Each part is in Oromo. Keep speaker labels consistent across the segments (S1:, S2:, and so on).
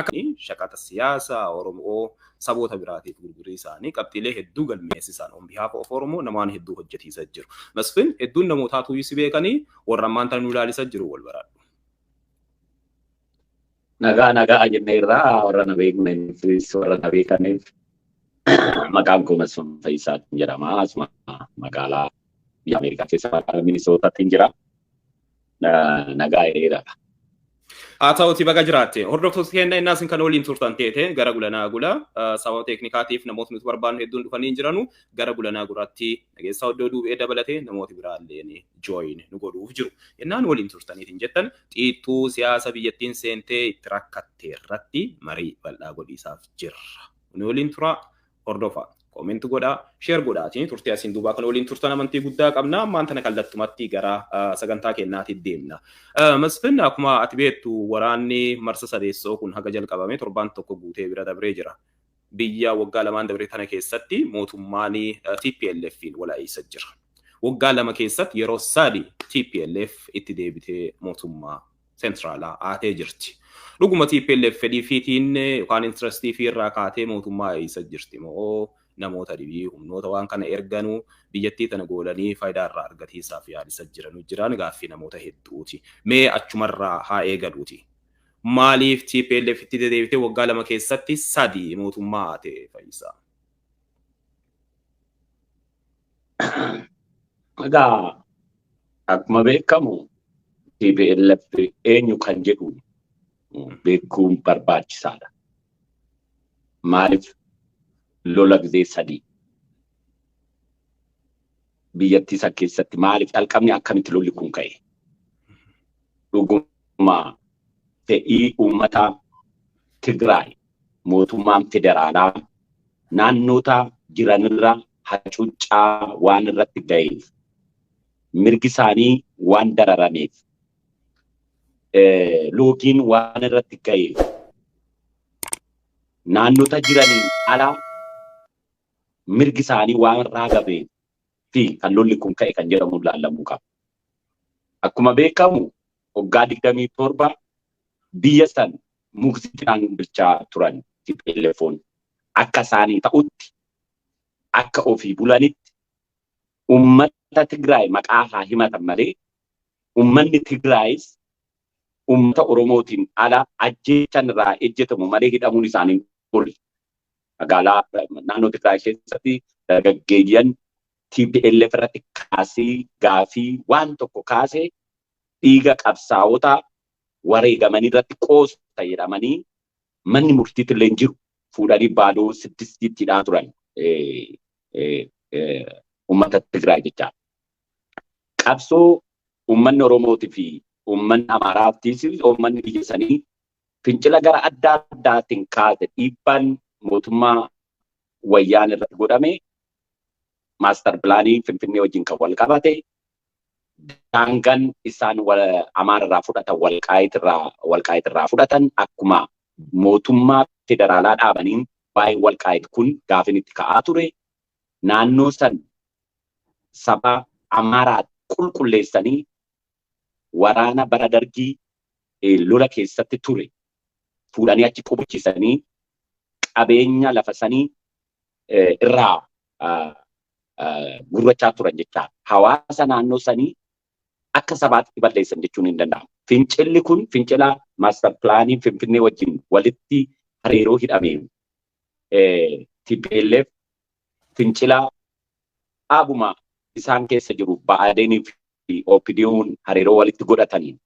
S1: Akka shaqaxa siyaasaa Oromoo saboota biraatiif gurgurii isaanii qabxiilee hedduu galmeessisan on behalf of Oromoo namaan hedduu hojjetiisa jiru. Masfin, hedduun namootaatu si beekanii, warra ammaan tana nu ilaalisa jiru wal baraadhu.
S2: Nagaa nagaa jennee irraa warra na beekneefis warra na beekaniif, maqaan koo Masfin Fayyisaa jedhama. Asuma magaalaa biyya Ameerikaa keessa magaalaa Minisootaatti jira. Nagaa hiriira.
S1: Haa ta'uti, baga jiraatte. Hordoftoota keenya, innaa isin kan waliin turtan teete gara gulanaa gula sababa teeknikaatiif namootni nuti barbaannu hedduun dhufanii hin jiranu. Gara gulanaa guraatti nageessaa iddoo duubee dabalatee namooti biraallee join nu godhuuf jiru. Innaan waliin turtaniitiin jettan xiixxuu siyaasa biyyattiin seentee itti rakkatte irratti marii bal'aa godhiisaaf jirra. Nu waliin turaa, hordofaa. Comment godhaa, share godhaatiin turtii asiin duubaa kan waliin turtan amantii guddaa qabna. Ammaan tana kallattumatti gara sagantaa kennaatti deemna. Masfin, akkuma ati beektu waraanni marsa sadeessoo kun haga jalqabame torbaan tokko guutee bira dabree jira. Biyya waggaa 2n dabree tana keessatti mootummaan TPLFin walaa'iisa jira. Waggaa 2 keessatti yeroo 3 TPLF itti deebitee mootummaa sentraalaa aatee jirti. Dhuguma TPLF fedhii fiitiin yookaan interestii fi irraa kaatee mootummaa eessa jirti moo namoota dhibii humnoota waan kana erganuu biyyattii tana goolanii faayidaa irraa argatiisaaf yaalisa jiranu jiran gaaffii namoota hedduuti. Mee achumarraa haa eegaluuti. Maaliif TPLF itti deebitee waggaa 2 keessatti 3 mootummaa haate, Fayyisaa?
S2: Egaa akkuma beekamu TPLF eenyu kan jedhu beekuun barbaachisaadha. Maaliif lola gizee 3 biyyattii san keessatti, maaliif calqabni, akkamitti lolli kun ka'e? Dhuguma fedhii uummata Tigraay mootummaan federaalaa naannota jiranirra hacuuccaa waan irratti ga'eef, mirgi isaanii waan dararameef, loogiin waan irratti ga'eef, naannota jiraniin ala mirgi isaanii waan raagameef fi kan lolli kun ka'e kan jedhamu ilaallamuu qaba. Akkuma beekamu waggaa 27 biyya san mugsiidhaan bulchaa turan TPLF'n akka isaanii ta'utti, akka ofii bulanitti. Uummata Tigraay maqaa haa himatan malee uummanni Tigraayis uummata Oromootiin ala ajjeechan irraa ejjetamu malee hidhamuun isaanii oolu. Magaalaa naannoo Tigraay keessatti dargaggeeyyan TPLF irratti kaasee gaafii waan tokko kaasee dhiiga qabsaa'ota wareegamanii irratti qoosta jedhamanii manni murtiitti illee hin jiru. Fuudhanii baadoo siddistiitti hidhaa turan uummata Tigraay jechaadha. Qabsoo uummanni Oromootii fi uummanni Amaaraattis uummanni biyya sanii fincila gara adda addaatiin kaase, dhiibbaan mootummaa wayyaan irratti godhame, master planii Finfinnee wajjin kan wal qabate, daangaan isaan Amaara irraa fudhatan, Walqaayit irraa fudhatan, akkuma mootummaa federaalaa dhaabaniin waa'ee Walqaayit kun gaafin itti ka'aa ture. Naannoo san saba Amaaraa qulqulleessanii waraana bara Dargii lola keessatti ture fuudhanii achi qubachiisanii qabeenya lafa sanii irraa gurrachaa turan jechaadha. Hawaasa naannoo sanii akka sabaatti balleessan jechuun hin danda'amu. Fincilli kun fincila master planii Finfinnee wajjin walitti hariiroo hidhameen TPLF fincila dhaabuma isaan keessa jiru Ba'adeenii fi OPDO'n hariiroo walitti godhataniin,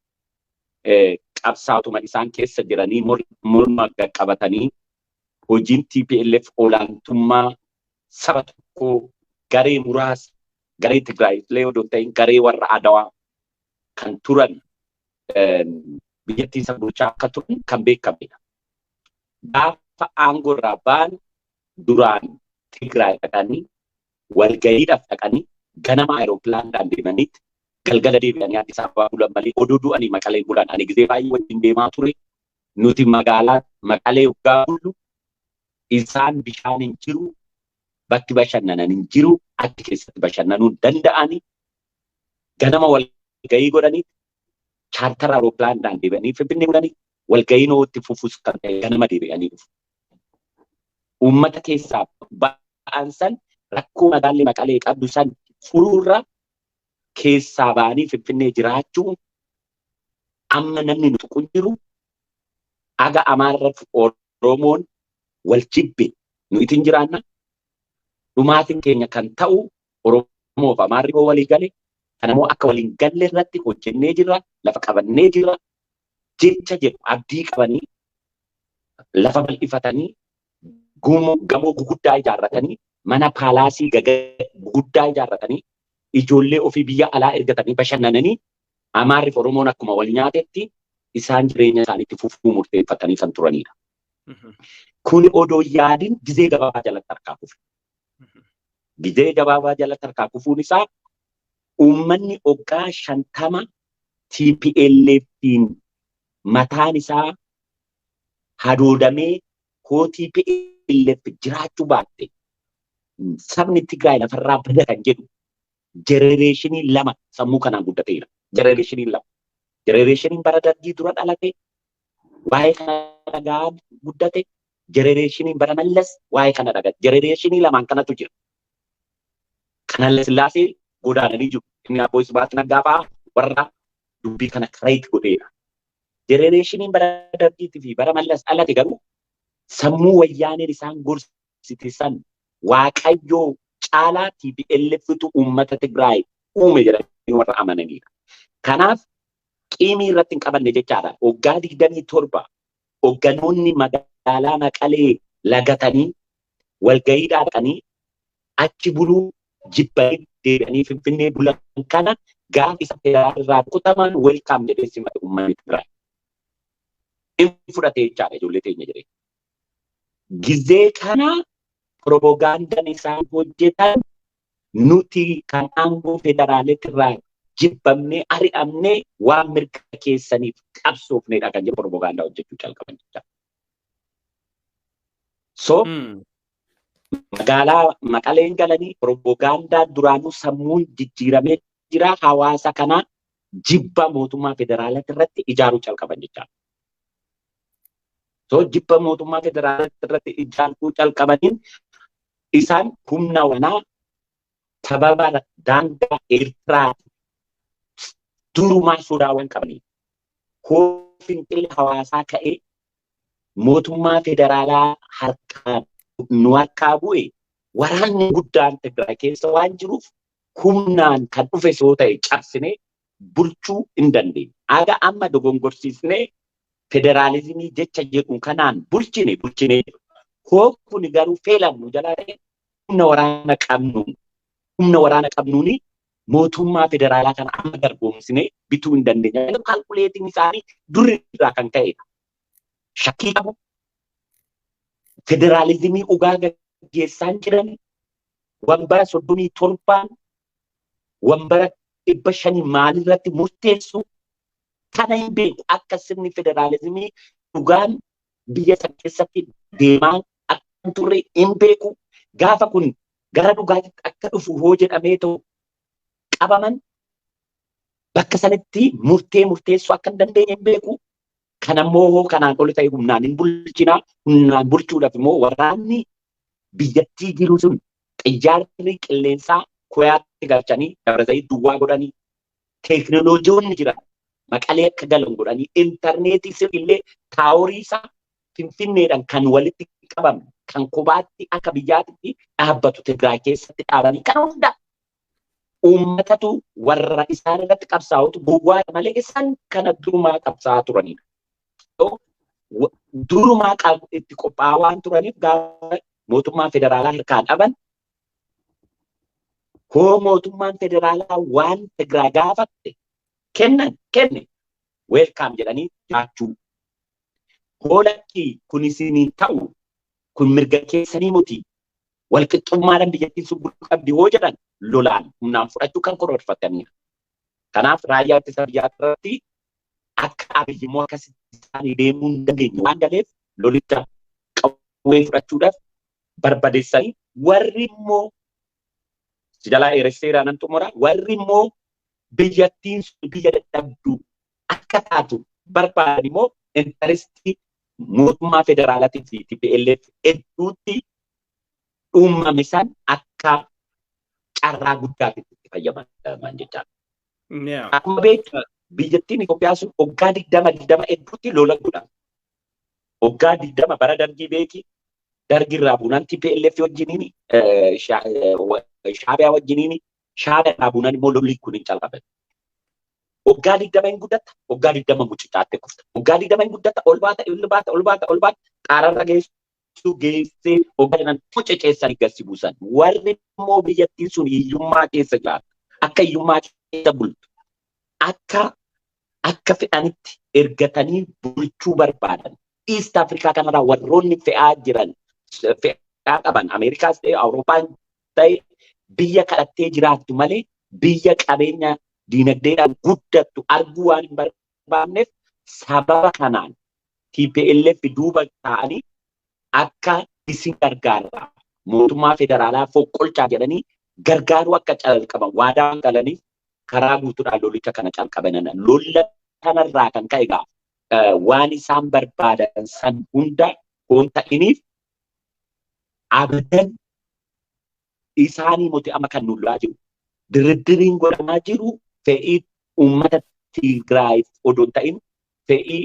S2: qabsaa'otuma isaan keessa jiranii morma qaqqabatanii, hojiin TPLF olaantummaa saba tokkoo garee muraasa, garee Tigraay illee odoo ta'in garee warra Adawaa kan turan biyyattii isa bulchaa akka turan kan beekamedha. Gaafa aangoo irraa ba'an duraan Tigraay dhaqanii walgayiidhaaf dhaqanii, ganama aeroplaanidhaan deemaniitti galgala deebi'anii Addis Ababaa bulan malee odoo du'anii Maqalee bulan. Ani gizee baay'ee wajjin deemaa ture. Nuti magaalaa Maqalee waggaa bullu isaan bishaan hin jiru, bakki bashannanan hin jiru, achi keessatti bashannanuu hin danda'ani. Ganama walgayii godhanii charter aeroplaanidhaan deebi'anii Finfinnee bulanii. Walga'iin itti fufus kan ta'e ganama deebi'anii dhufu. Uummata keessaa ba'an san rakkoo magaalli Maqalee qabdu san furuurra keessaa ba'anii Finfinnee jiraachuu amma namni nu tuqu jiru aga Amaarraa Oromoon wal jibbe nu itin jiraanna. Dhumaatiin keenya kan ta'u Oromoof Amaarri yoo walii gale, kanammoo akka waliin galle irratti hojjennee jirra, lafa qabannee jirra jecha jedhu abdii qabanii lafa bal'ifatanii gamoo guguddaa ijaarratanii mana paalaasii guguddaa ijaarratanii ijoollee ofii biyya alaa ergatanii bashannananii Amaarri fi Oromoon akkuma wal nyaatetti isaan jireenya isaaniitti fufuu murteeffatanii kan turanidha. Kuni odoo yaadin gizee gabaabaa jalatti harkaa kufe. Gizee gabaabaa jalatti harkaa kufuun isaa uummanni waggaa 50 TPLF'n mataan isaa hadoodamee koo TPLF jiraachuu baatte sabni Tigraay lafarraa bada kan jedhu jenereeshinii 2 sammuu kanaan guddateera. Jenereeshinii 2. Jenereeshiniin bara dargii dura dhalate waa'ee kana dhagaa guddate. Jenereeshiniin bara Mallas waa'ee kana dhagaa. Jenereeshinii 2 kanatu jira. Kana Sillaasee godaananii jiru. Inni Abbooy Sibaat Naggaa fa'aa warra dubbii kana kireet godheera. Jenereeshiniin bara dargiitii fi bara Mallas dhalate garuu sammuu wayyaaneen isaan gorsite san Waaqayyoo caalaa TPLFtu uummata Tigraay uume jedhanii warra amananidha. Kanaaf qiimii irratti hin qabanne jechaadha. Waggaa 27 hogganoonni magaalaa Maqalee lagatanii walgahii dhaqanii achi buluu jibbanii deebi'anii Finfinnee bulan kana gaafa isa federaal irraa kutaman welkaam jedhee simate uummanni Tigraay. Inni fudhate jechaadha ijoollee teenya jedhee. Gizee kana propagandaan isaan hojjetan nuti kan aangoo federaaleetti irraa jibbamnee ari'amnee waan mirga keessaniif qabsoofnedha kan jedhu propagaandaa hojjechuu calqaban jechaadha. So magaalaa Maqaleen galanii propagaandaa duraanuu sammuun jijjiiramee jira hawaasa kanaa jibba mootummaa federaalaatti irratti ijaaruu calqaban jechaadha. So jibba mootummaa federaalaatti irratti ijaaruu calqabaniin isaan humna waraanaa sababa daangaa Eertiraa durumaa sodaawwan qabanii hoo fincilli hawaasaa ka'ee mootummaa federaalaa harkaa nu harkaa bu'e waraanni guddaan Tigraay keessa waan jiruuf humnaan kan dhufe soo ta'e cabsinee bulchuu hin dandeenye. Aga amma dogongorsiisnee federaalizimii jecha jedhu kanaan bulchine. Hoo kun garuu feelan nu jalaa ta'e humna waraana qabnuuni mootummaa federaalaa kana amma garboomsinee bituu hin dandeenye. Kaalkuleetiin isaanii durii irraa kan ka'edha. Shakkii qabu. Federaalizimii dhugaa gaggeessaan jiran wambara 37 wambara 500 maalirratti murteessu kana hin beeku. Akka sirni federaalizimii dhugaan biyya sana keessatti deemaa akka hin turre hin beeku. Gaafa kun gara dhugaatitti akka dhufu hoo jedhamee ta'u qabaman bakka sanatti murtee murteessuu akka hin dandeenye hin beeku. Kanammoo hoo kanaan ol ta'e humnaan hin bulchinaa. Humnaan bulchuudhaaf immoo waraanni biyyattii jiru sun xiyyaarri qilleensaa koyaatti galchanii Dabra Zayit duwwaa godhanii teekinooloojiiwwan jiran Maqalee akka galan godhanii intarneetii sirriillee taaworii isaa Finfinneedhaan kan walitti qabame kan kophaatti akka biyyaatti dhaabbatu Tigraay keessatti dhaabanii kan hunda uummatatu warra isaan irratti qabsaa'utu gowwaa malee isaan kana durumaa qabsaa'aa turanidha. Durumaa itti qophaa'aa waan turaniif gaafa mootummaa federaalaa harkaa dhaban hoo mootummaan federaalaa waan Tigraay gaafatte kenne weelkaam jedhanii jiraachuu. Hoo lakkii kun isiniin ta'u kun mirga keessanii miti walqixxummaadhaan biyyattiin sun bulchuu qabdi hoo jedhan lolaan humnaan fudhachuu kan karoorfatanidha. Kanaaf raayyaa ittisa biyyaa irratti akka Abiyyi immoo akkasitti isaanii deemuu hin dandeenye waan galeef lolicha qawwee fudhachuudhaaf barbadeessanii warri immoo si jalaa dheeresseeraa nan xumura warri immoo biyyattiin sun biyya dadhabdu akka taatu barbaadan immoo Interestii mootummaa federaalaatii fi TPLF hedduutti uumame san akka carraa guddaatti itti fayyadaman jechaadha. Akkuma beektu biyyattiin Itoophiyaa sun waggaa 20 hedduutti lola godhama. Waggaa 20 bara dargii beeki dargii irraa buunaan TPLF wajjiniin Shaabiyaa wajjiniin Shaabiyaa irraa buunaan immoo lolli kun hin calqaban. Waggaa 20 hin guddatta, waggaa 20 mucucaattee kufta. Waggaa 20 hin guddatta, ol baata, ol baata, ol baata, ol baata, xaararra geessu geessee waggaa jedhan mucuceessanii gadi buusan. Warri immoo biyyattiin sun hiyyummaa keessa jiraatu, akka hiyyummaa keessa bultu, akka fedhanitti ergatanii bulchuu barbaadan. East Africa kanarraa warroonni fe'aa jiran, fe'aa qaban, Ameerikaas ta'e Awurooppaan ta'e biyya kadhattee jiraattu malee biyya qabeenya diinagdeedhaan guddattu arguu waan hin barbaanneef sababa kanaan TPLF duuba ta'anii akka isin gargaara mootummaa federaalaa foqqolchaa jedhanii gargaaruu akka calqaban waadaa galaniif karaa guutuudhaan lolicha kana calqaban. Lola kanarraa kan ka'e egaa waan isaan barbaadan san hunda hoon ta'iniif abadan isaanii moti amma kan nullaa jiru. Diriddiriin godhamaa jiru fe'ii uummata Tigraayiif odoo hin ta'in fe'ii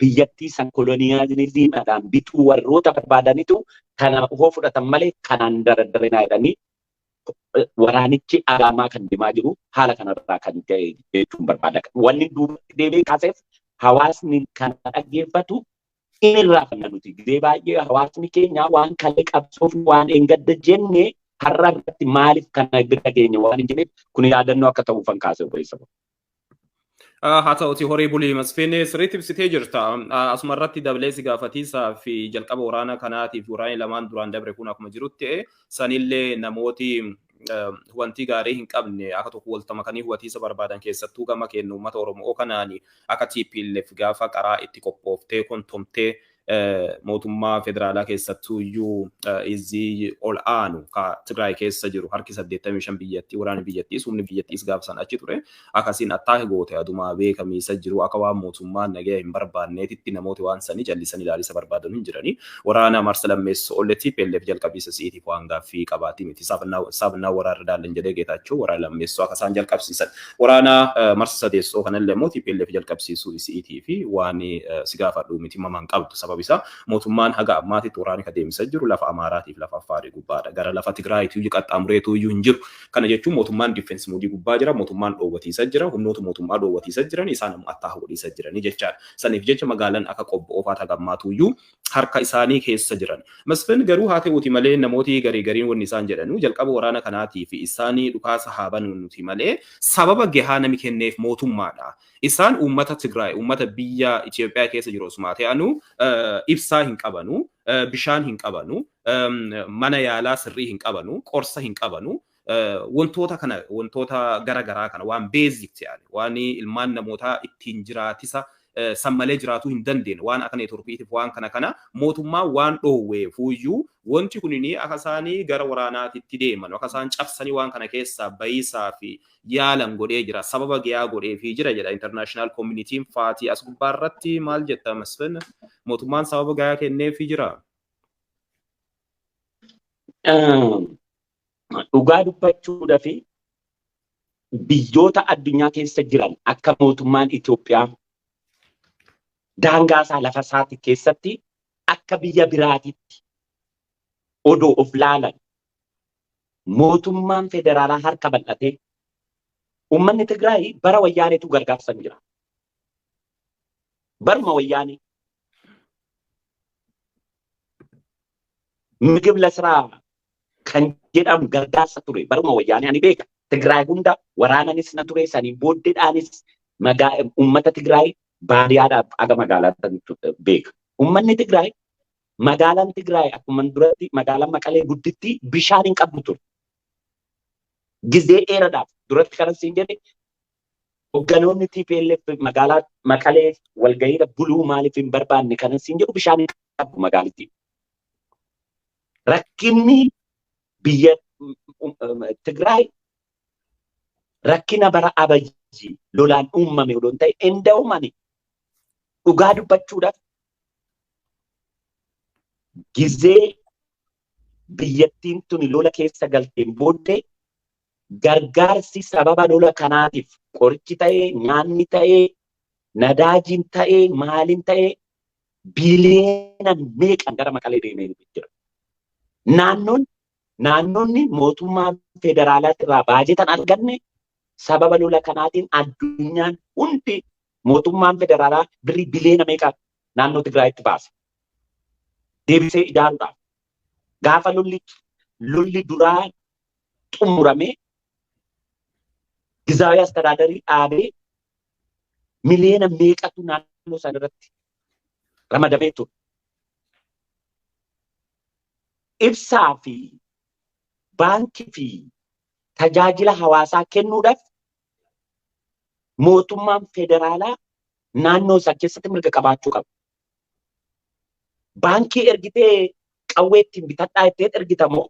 S2: biyyattii san koloniyaalizimiidhaan bituu warroota barbaadanitu kana hoo fudhatan malee kanaan daradarinaa jedhanii waraanichi alaamaa kan deemaa jiru haala kanarraa kan ka'e jechuun barbaada. Wanni duubatti deebi'ee kaaseef hawaasni kana dhaggeeffatu inni irraa fanna nuti. Gizee baay'ee hawaasni keenya waan kalee qabsoof waan eengadda jenne har'a irratti maaliif kana bira geenye waan hin jenneef kun yaadannoo akka ta'uufan kaase obboleessa.
S1: Haa ta'uti horii bulii Masfiin sirriitti ibsitee jirta. Asuma irratti dabalee si gaafatiisaa fi jalqaba waraana kanaatiif waraanni lamaan duraan dabre kun akkuma jirutti sanillee namooti wanti gaarii hin qabne akka tokko waltamakanii hubatiisa barbaadan keessattuu gama kennu uummata Oromoo kanaan akka TPLF gaafa qaraa itti qophooftee kontomtee mootummaa federaalaa keessattuu iyyuu izii ol aanu ka Tigraay keessa jiru harki 85 biyyattii waraanni biyyattiis humni biyyattiis gaafa san achi ture akkasiin attaake goote adumaa beekamiisa jiru akka waan mootummaan nagaya hin barbaanneetitti namooti waan sanii jallisan ilaalisa barbaadan hin jirani. Waraana marsa lammeessoo ollee TPLF jalqabiisa si'itiif waan gaaffii qabaati miti. Saafnaa waraarra daallan jedhee Geetaachoo waraana lammeessoo akka isaan jalqabsiisan. Waraana marsa sadeessoo kanallee immoo TPLF jalqabsiisuu isiitii fi waan si gaafadhu miti mamaan qabdu sababa isaa mootummaan haga ammaatitti waraana ka deemsa jiru lafa Amaaraatiif lafa Affaarii gubbaadha. Gara lafa Tigraayitii qaxxaamureetu iyyuu hin jiru. Kana jechuun mootummaan difeensi muudii gubbaa jira, mootummaan dhoowwatiisa jira, humnoota mootummaa dhoowwatiisa jiran isaan ammoo attaa godhiisa jiranii jechaadha. Saniif jecha magaalaan akka qobboo fa'aa haga ammaatu iyyuu harka isaanii keessa jiran. Masfin garuu haa ta'uuti malee namooti garii gariin wanni isaan jedhanu jalqaba waraana kanaatii fi isaanii dhukaasa haa banuu nuti malee sababa gahaa nami kenneef mootummaadha. Isaan uummata Tigraay, uummata biyya Itoophiyaa keessa jiru osuma ta'anu ibsaa hin qabanu, bishaan hin qabanu, mana yaalaa sirrii hin qabanu, qorsa hin qabanu. Wantoota kana wantoota gara garaa kana waan basic ta'an waan ilmaan namootaa ittiin jiraatisa san malee jiraatuu hin dandeenye waan akka neetworkiitiif waan kana kana mootummaa waan dhoowweefuyyuu wanti kunini akka isaanii gara waraanaatitti deeman akka isaan cabsanii waan kana keessaa bayisaa fi yaalan godhee jira sababa gahaa godheefii jira jedha international communityin faatii as gubbaa irratti maal jetta Masfin mootummaan sababa gahaa kenneefii jira?
S2: Dhugaa dubbachuudhaa fi biyyoota addunyaa keessa jiran akka mootummaan Itoophiyaa daangaa isaa lafa isaati keessatti akka biyya biraatitti odoo of laalan mootummaan federaalaa harka bal'atee uummanni Tigraay bara wayyaaneetu gargaarsa jira. Baruma wayyaanee ምግብ ለስራ kan jedhamu gargaarsa ture baruma wayyaanee ani beeka. Tigraay hunda waraananis na ture sanii booddeedhaanis uummata Tigraay baadiyyaadhaaf aga magaalaatti beeka. Uummanni Tigraay magaalaan Tigraay akkuma duratti magaalaan Maqalee gudditti bishaan hin qabdu ture. Gizee dheeraadhaaf duratti kanan siin jedhe hogganoonni TPLF magaalaa Maqalee walgahiirra buluu maaliif hin barbaanne kanan siin jedhu bishaan hin qabdu magaalittiin. Rakkinni biyya Tigraay rakkina bara Abayyi lolaan uumame odoo hin ta'e enda'umani Dhugaa dubbachuudhaaf gizee biyyattiin tuni lola keessa galteen booddee gargaarsi sababa lola kanaatiif qorichi ta'ee, nyaanni ta'ee, nadaajiin ta'ee, maaliin ta'ee biliyoona meeqan gara Maqalee deemee jira. Naannoonni mootummaa federaalaati irraa baajetan arganne sababa lola kanaatiin addunyaan hundi mootummaan federaalaa birrii biliyoona meeqa naannoo Tigraayitti baase. Deebisee ijaaruudhaaf. Gaafa lolli duraa xumurame gizaawi astadaadarii dhaabee miliyoona meeqatu naannoo sana irratti ramadamee ture. Ibsaa fi baankii fi tajaajila hawaasaa kennuudhaaf mootummaan federaalaa naannoo isaa keessatti mirga qabaachuu qaba. Baankii ergitee qawwee ittiin bitadhaa ittiin ergitamoo,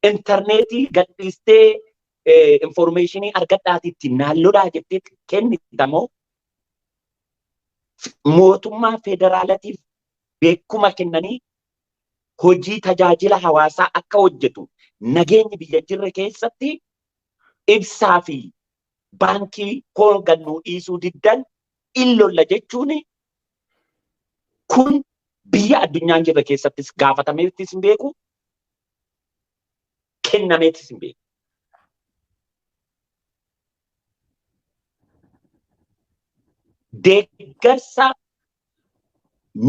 S2: intarneetii gadhiistee informeeshinii argadhaati ittiin naannodhaa jettee kennitamoo, mootummaa federaalaatiif beekuma kennanii hojii tajaajila hawaasaa akka hojjetu nageenyi biyya jirre keessatti ibsaa fi baankii hoogannuu dhiisuu diddan illolla jechuun kun biyya addunyaan jirre keessattis gaafatameettis hin beeku, kennameettis hin beeku. Deeggarsa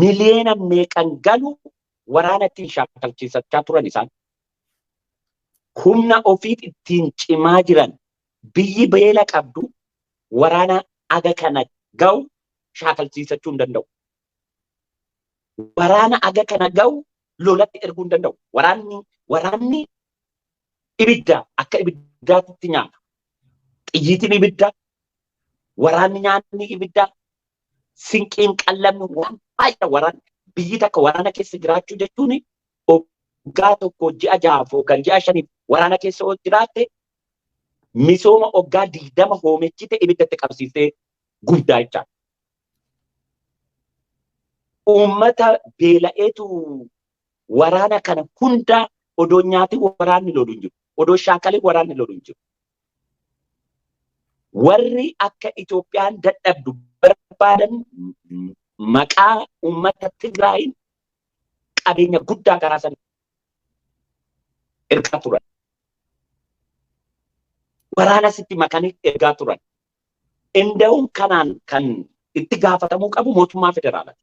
S2: miliyoona meeqan galu waraana ittiin shaakalchiisachaa turan isaan. Humna ofiit ittiin cimaa jiran, biyyi beela qabdu waraana aga kana ga'u shaakalchiisachuu hin danda'u. Waraana aga kana ga'u lolatti erguu hin danda'u. Waraanni ibidda akka ibiddaatti nyaata. Xiyyiitiin ibidda, waraanni nyaanni ibidda, sinqiin qallamni waan baay'ee. Waraanni biyyi takka waraana keessa jiraachuu jechuun waggaa tokko ji'a 6f yookaan ji'a 5f waraana keessa jiraatte misooma waggaa 20 hoomechite ibiddatti qabsiistee gubdaa jechaadha. Uummata beela'eetu waraana kana hunda odoo nyaatii waraanni lolu hin jiru. Odoo shaakalee waraanni lolu hin jiru. Warri akka Itoophiyaan dadhabdu barbaadan maqaa uummata Tigraayin qabeenya guddaa karaa sana ergaa turan. Waraana sitti makanii ergaa turan. Inda'uun kanaan kan itti gaafatamuu qabu mootummaa federaalaati.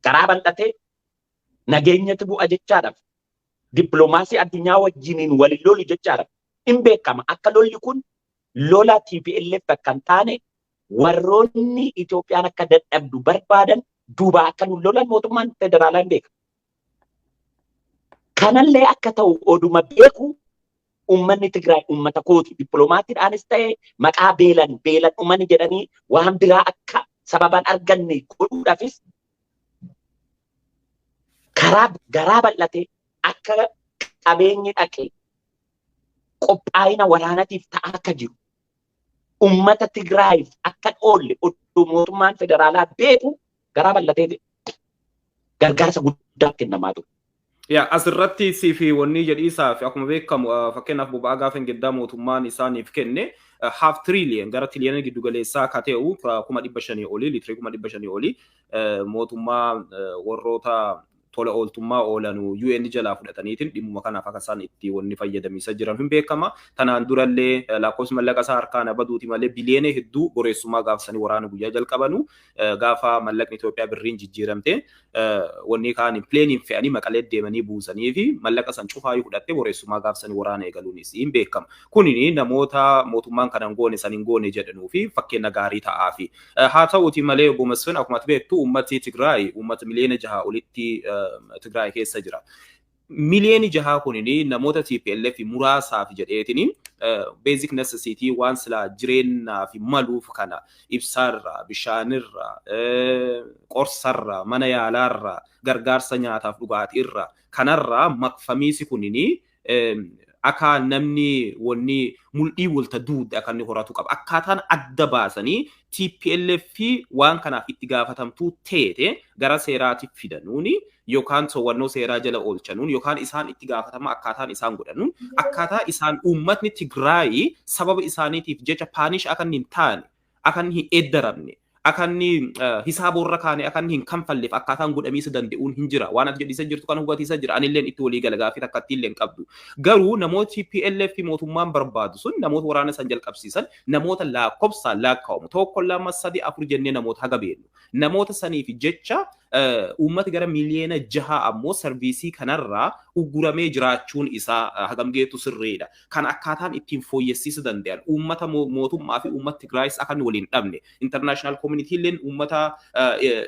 S2: Karaa bal'atee nageenyatti bu'a jechaadhaaf, dippiloomaasii addunyaa wajjiniin waliin lolu jechaadhaaf hin beekama. Akka lolli kun lola TPLF akka hin taane, warroonni Itoophiyaan akka dadhabdu barbaadan duuba akka nu lolan mootummaan federaalaa hin beeka. Kanallee akka ta'u oduma beeku uummanni Tigraay uummata kooti. Dippiloomaatiidhaanis ta'e maqaa beelan beelan uummanni jedhanii waan biraa akka sababan arganne godhuudhaafis karaa garaa bal'ate akka qabeenyi dhaqe qophaa'ina waraanatiif ta'aa akka jiru uummata Tigraayiif akka oolle oduu mootummaan federaalaa beeku garaa bal'atee gargaarsa guddaa kennamaa ture.
S1: Yaa, asirratti siif wanni jedhiisaa fi akkuma beekamu, fakkeenyaaf boba'aa gaafa hin gaddaa mootummaan isaaniif kenne half trillion gara tiliyoona giddu galeessaa akka ta'u 500,000 olii, liitirii 500,000 olii mootummaa warroota tola ooltummaa oolanu UN jalaa fudhataniitiin dhimmuma kanaaf akka isaan itti wanni fayyadamiisa jiran hin beekama. Tanaan durallee lakkoofsi mallaqa isaa harkaan baduuti malee biliyoona hedduu boreessummaa gaafsanii waraana guyyaa jalqabanu gaafa mallaqni Itoophiyaa birriin jijjiiramte wanni kaan pileeniin fe'anii Maqalee deemanii buusanii fi mallaqa san cufaayyuu fudhattee boreessummaa gaafsanii waraana eegaluunis hin beekama. Kunini namoota mootummaan kana hin goone san hin goone jedhanuu fi fakkeenya gaarii ta'aafi. Haa ta'uuti malee, obbo Masfin, akkuma ati beektu uummati Tigraay uummata miliyoona 6 olitti Tigraay keessa jira. Miliyooni 6 kunini namoota TPLF muraasaaf jedheetini basic necessity waan silaa jireenyaaf maluuf kana ibsaarraa, bishaanirraa, qorsarraa, mana yaalaarraa, gargaarsa nyaataaf dhugaatiirraa kanarraa maqfamiisi kunini Akka namni wanni mul'ii walta duudde akka inni horatu qaba. Akkaataan adda baasanii TPLF waan kanaaf itti gaafatamtuu teete gara seeraatiif fidanuuni yookaan to'annoo seeraa jala oolchanuun yookaan isaan itti gaafatama akkaataan isaan godhanuun akkaataa isaan uummatni Tigraay sababa isaaniitiif jecha punish akka inni hin taane, akka inni hin eeddaramne, akka inni hisaaba warra kaane akka inni hin kanfalleef akkaataan godhamiisa danda'uun hin jira. Waan ati jedhisa jirtu kana hubatiisa jira. Anilleen itti walii gala, gaafii takka illee hin qabdu. Garuu namoota TPLF mootummaan barbaadu sun, namoota waraana san jalqabsiisan, namoota lakkoofsaan lakkaa'amu, tokko, lama, sadi, afur jennee namoota haga beeknu. Namoota saniif jecha uummata gara miliyoona 6 ammoo service kanarraa uguramee jiraachuun isaa hagam geetu sirriidha? Kan akkaataan ittiin fooyyessiisuu danda'an, uummata mootummaa fi uummata Tigraayis akka inni waliin dhabne, international community illeen uummata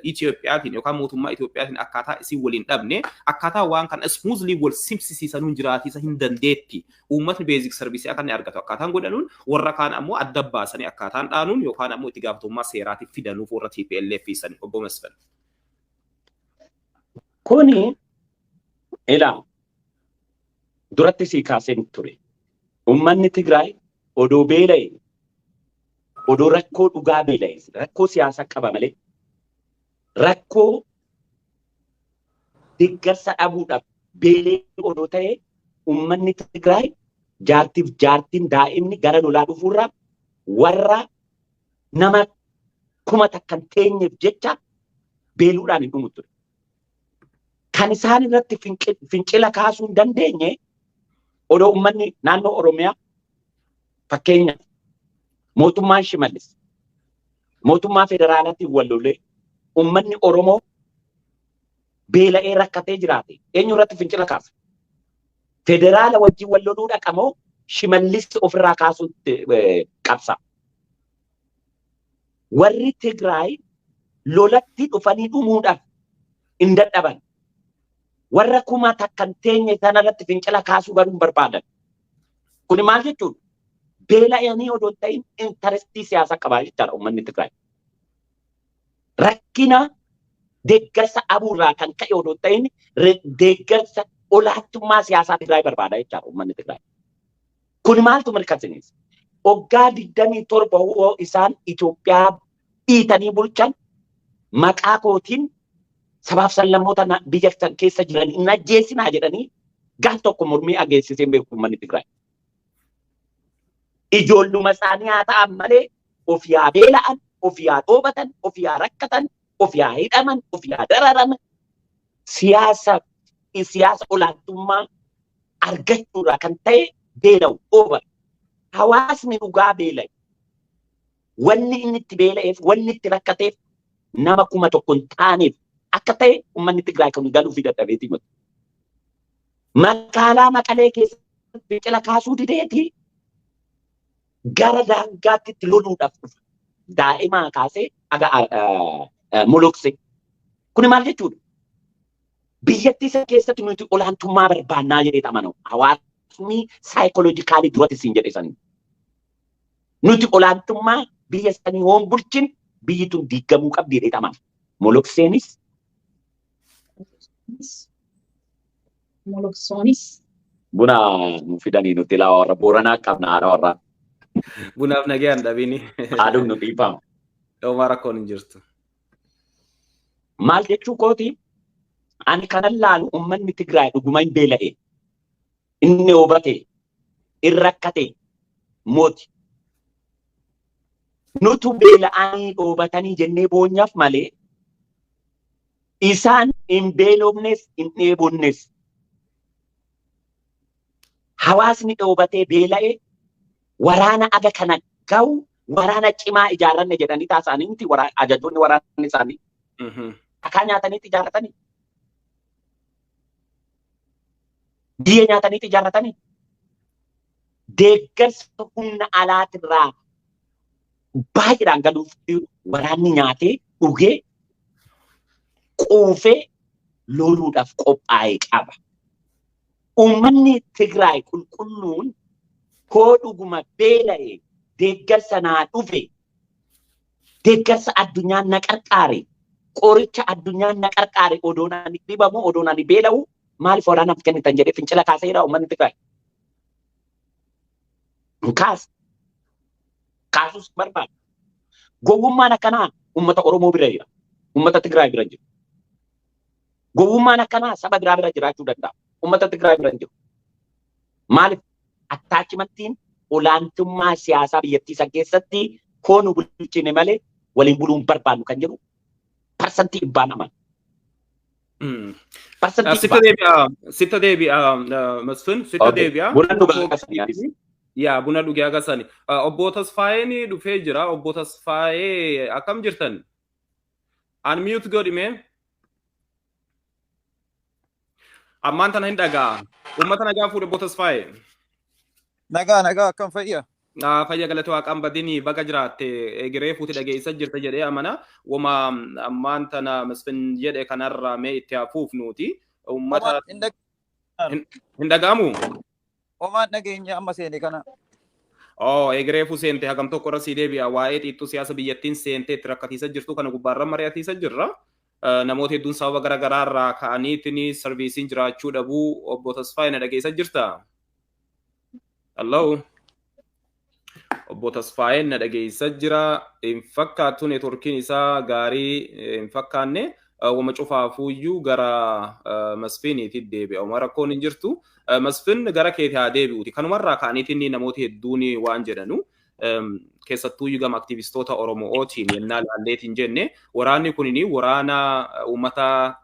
S1: Itiyoophiyaatiin yookaan mootummaa Itiyoophiyaatiin akkaataa isin waliin dhabne, akkaataa waan kana smoothly wal simsisiisanuun jiraatiisa hin dandeetti. Uummatni basic service akka inni argatu akkaataan godhanuun, warra kaan ammoo adda baasanii akkaataan dhaanuun yookaan ammoo itti gaafatamummaa seeraatiif fidanuuf warra TPLF sani, obbo Masfan.
S2: Kuni ilaa duratti sii kaaseen ture. Uummanni Tigraay odoo beela'e, odoo rakkoo dhugaa beela'e, rakkoo siyaasaa qaba malee rakkoo deeggarsa dhabuudhaaf beelee odoo ta'e, uummanni Tigraay jaartiif jaartiin daa'imni gara lolaa dhufuurraa warra nama 1000 hin teenyeef jecha beeluudhaan hin dhumu ture. Kan isaan irratti fincila kaasuu hin dandeenye, odoo uummanni naannoo Oromiyaa, fakkeenyaaf mootummaan Shimallis mootummaa federaalaatiin wal lolee, uummanni Oromoo beela'ee rakkatee jiraate, eenyu irratti fincila kaasa? Federaala wajjin wal loluu dhaqamoo Shimallis ofirraa kaasuutti qabsa? Warri Tigraay lolatti dhufanii dhumuudhaaf hin dadhaban. Warra 1000 hin teenye sanarratti fincila kaasuu garuu hin barbaadan. Kuni maal jechuudha? Beela'anii odoo hin ta'in interest siyaasaa qabaa jechaadha uummanni Tigraay. Rakkina deeggarsa dhabuurraa kan ka'e odoo hin ta'in deeggarsa olaantummaa siyaasaa Tigraay barbaada jechaadha uummanni Tigraay. Kuni maaltu mirkaneessa? Waggaa 27 hoo isaan Itoophiyaa dhiitanii bulchan, maqaa kootiin sabaaf sablammoota biyya san keessa jiran hin ajjeesinaa jedhanii gaaf tokko mormii ageessisee hin beeku uummanni Tigraay. Ijoolluma isaanii haa ta'an malee of yaa beela'an, of yaa dhoobatan, of yaa rakkatan, of yaa hidhaman, of yaa dararaman, siyaasa olaantummaa argachuurraa kan ta'e beela'u, dhooban. Hawaasni dhugaa beela'e. Wanni inni itti beela'eef, wanni itti rakkateef nama 1000 hin taaneef akka ta'e uummanni Tigraay kan galuu fi dadhabeeti himatu. Magaalaa Maqalee keessatti fincila kaasuu dideeti gara daangaatti itti loluudhaaf dhufa. Daa'imaa kaasee aga molokse. Kuni maal jechuudha? Biyyattii isa keessatti nuti olaantummaa barbaannaa jedhee amanu. Hawaasni psychologically duratti siin jedhe sanii. Nuti olaantummaa biyya sanii hoon bulchin biyyi tun diigamuu qabdi jedhee amana. Molokseenis
S3: Moloksoonis.
S2: Buna nu fidanii nuti laa warra Booranaa qabna, haadha warraa.
S1: Bunaaf nagayaan dhabiini.
S2: Haaduun nu dhiifama.
S1: Dhoomaa rakkoon hin jirtu.
S2: Maal jechuu kooti? Ani kanan laalu uummanni Tigraay dhuguma hin beela'e. Inni hubate, hin rakkate mooti. Nutu beela'anii dhoobatanii jennee boonyaaf malee isaan hin beelofnes, hin dheebonnes. Hawaasni dhoobatee beela'e waraana aga kana ga'u, waraana cimaa ijaarranne jedhanii taasisanii miti ajajoonni waraanni isaanii. Dhakaa nyaataniitti ijaarratanii. Biyya nyaataniitti ijaarratanii. Deeggarsa humna alaatirraa baay'eedhaan galuuf waraanni nyaatee dhugee quufee loluudhaaf qophaa'e qaba. Uummanni Tigraay qulqulluun koo dhuguma beela'e, deeggarsa naa dhufe, deeggarsa addunyaan na qarqaare, qoricha addunyaan na qarqaare, odoon ani dhibamu, odoon ani beela'u maaliif waraanaaf kennitan jedhee fincila kaaseera uummanni Tigraay. Hin kaasne. Kaasuus barbaada. Gowwummaan akkanaa uummata Oromoo bira jira. Uummata Tigraay bira jira. Gowwummaan akkanaa saba biraa bira jiraachuu danda'a. Uummata Tigraay bira hin jiru. Maaliif attachmentiin olaantummaa siyaasaa biyyattii san keessatti koo nu bulchine malee waliin buluun barbaannu kan jedhu 100% amana. Parsantii
S1: Sitta
S2: 100.
S1: deebi'a, sitta deebi'a, Masfin, sitta deebi'a.
S2: Buna dhugaa akkasanii.
S1: Yaa, buna dhugee agasani. Obbo Tasfaayeen dhufee jira. Obbo Tasfaayee, akkam jirtan? Unmute godhime. Ammaan tana hin dhagaa. Uummata nagaa fuudhe, Obbo Tasfaayee.
S3: Nagaa, nagaa, akkam fayya?
S1: Fayya, galata waaqaan badini. Baga jiraatte. Egeree fuuti dhageessa jirta jedhee amana. Wama ammaan tana Masfin jedhe kanarraa mee itti hafuuf nuti. Uummata hin dhaga'amu?
S3: Homaan dhageenya amma seene kana.
S1: Oh, egeree fuu seente hagam tokko irra sii deebi'a. Waa'ee xiixxuu siyaasa biyyattiin seentee itti rakkatiisa jirtu kana gubbaarra mari'atiisa jirra. Namoota hedduun sababa garaa garaa irraa ka'aniitiin serviceiin jiraachuu dhabuu. Obbo Tasfaayee, na dhageessa jirta? Hello. Obbo Tasfaayeen na dhageessa jira. Hin fakkaattu, networkiin isaa gaarii hin fakkaanne. Wama cufaafuuyyuu gara Masfiiniitti deebi'a. Uma rakkoon hin jirtu. Masfin, gara keetii haa deebi'uti. Kanumarraa ka'aniitiin namoota hedduun waan jedhanu, keessattuu gama aktivistoota Oromootiin yennaa laalleetiin jenne, waraanni kunini waraana uummata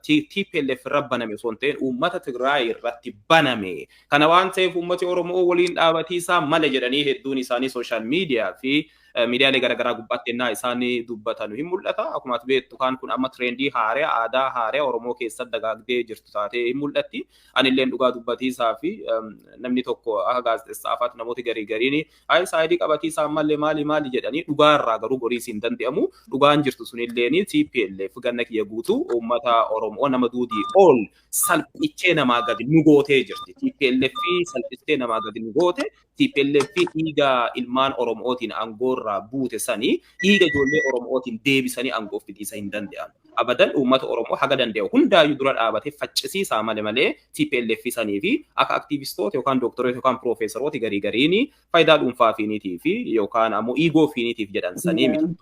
S1: TPLF irra baname osoo hin ta'in uummata Tigraay irratti baname. Kana waan ta'eef uummati Oromoo waliin dhaabatiisaa male jedhanii hedduun isaanii social media fi miidiyaalee garaagaraa gubbaatti yennaa isaan dubbatan hin mul'ata. Akkuma ati beektu, kaan kun amma trendii haaraa, aadaa haaraa Oromoo keessatti dagaagdee jirtu taatee hin mul'atti. Anilleen dhugaa dubbatiisaa fi namni tokko akka gaazexeessaa afaatti namooti garii gariin ayi sideii qabatiisaa ammallee maali maali jedhanii, dhugaarraa garuu goriis hin danda'amu. Dhugaan jirtu sunilleen TPLF ganna kiyya guutuu uummata Oromoo nama duudii ol salphichee namaa gadi nu gootee jirti. TPLF salphistee namaa gadi nu goote. TPLF dhiiga ilmaan Oromootiin aangoorraa buute sanii dhiiga ijoollee Oromootiin deebisanii aangoof fidiisa hin danda'an. Abadan uummata Oromoo haga danda'u hundaayyuu dura dhaabatee faccisiisaa malee TPLF sanii fi akka aktiivistoota yookaan doktoroota yookaan piroofeesaroota garii gariin faayidaa dhuunfaa fiiniitii fi yookaan ammoo ego fiiniitiif jedhan sanii miti.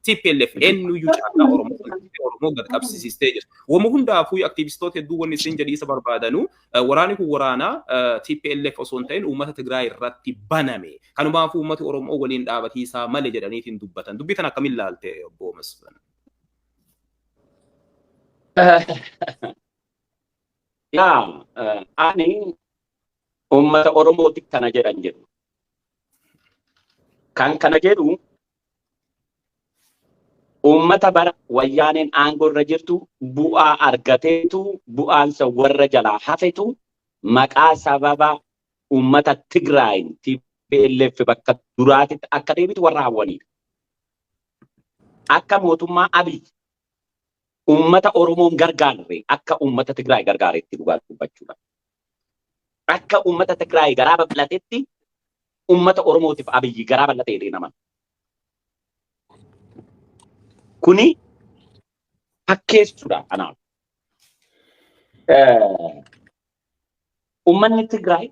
S1: TPLF eenyuyyuu caalaa Oromoo Oromoo gad qabsiisistee jirti. Wama hundaafuu aktiivistoota hedduu wanni isin jedhiisa barbaadanu, waraanni kun waraana TPLF osoo hin ta'in uummata Tigraay irratti baname. Kanumaafuu uummati Oromoo waliin dhaabatiisaa malee jedhaniitiin dubbatan. Dubbii tan akkamiin laalte, obbo Masfin?
S2: Yaa, ani uummata Oromooti kana jedhan jedhu. Kan kana jedhu uummata bara wayyaaneen aangoo irra jirtu bu'aa argateetu, bu'aansa warra jalaa hafetu maqaa sababa uummata Tigraayin TPLF bakka duraatitti akka deebitu warra hawwanidha. Akka mootummaa Abiy uummata Oromoon gargaarre akka uummata Tigraay gargaaretti dhugaa dubbachuudha. Akka uummata Tigraay garaa bal'atetti uummata Oromootiif Abiyyi garaa bal'atee jedhee nama. Kuni fakkeessuudha anaaf. Uummanni Tigraay,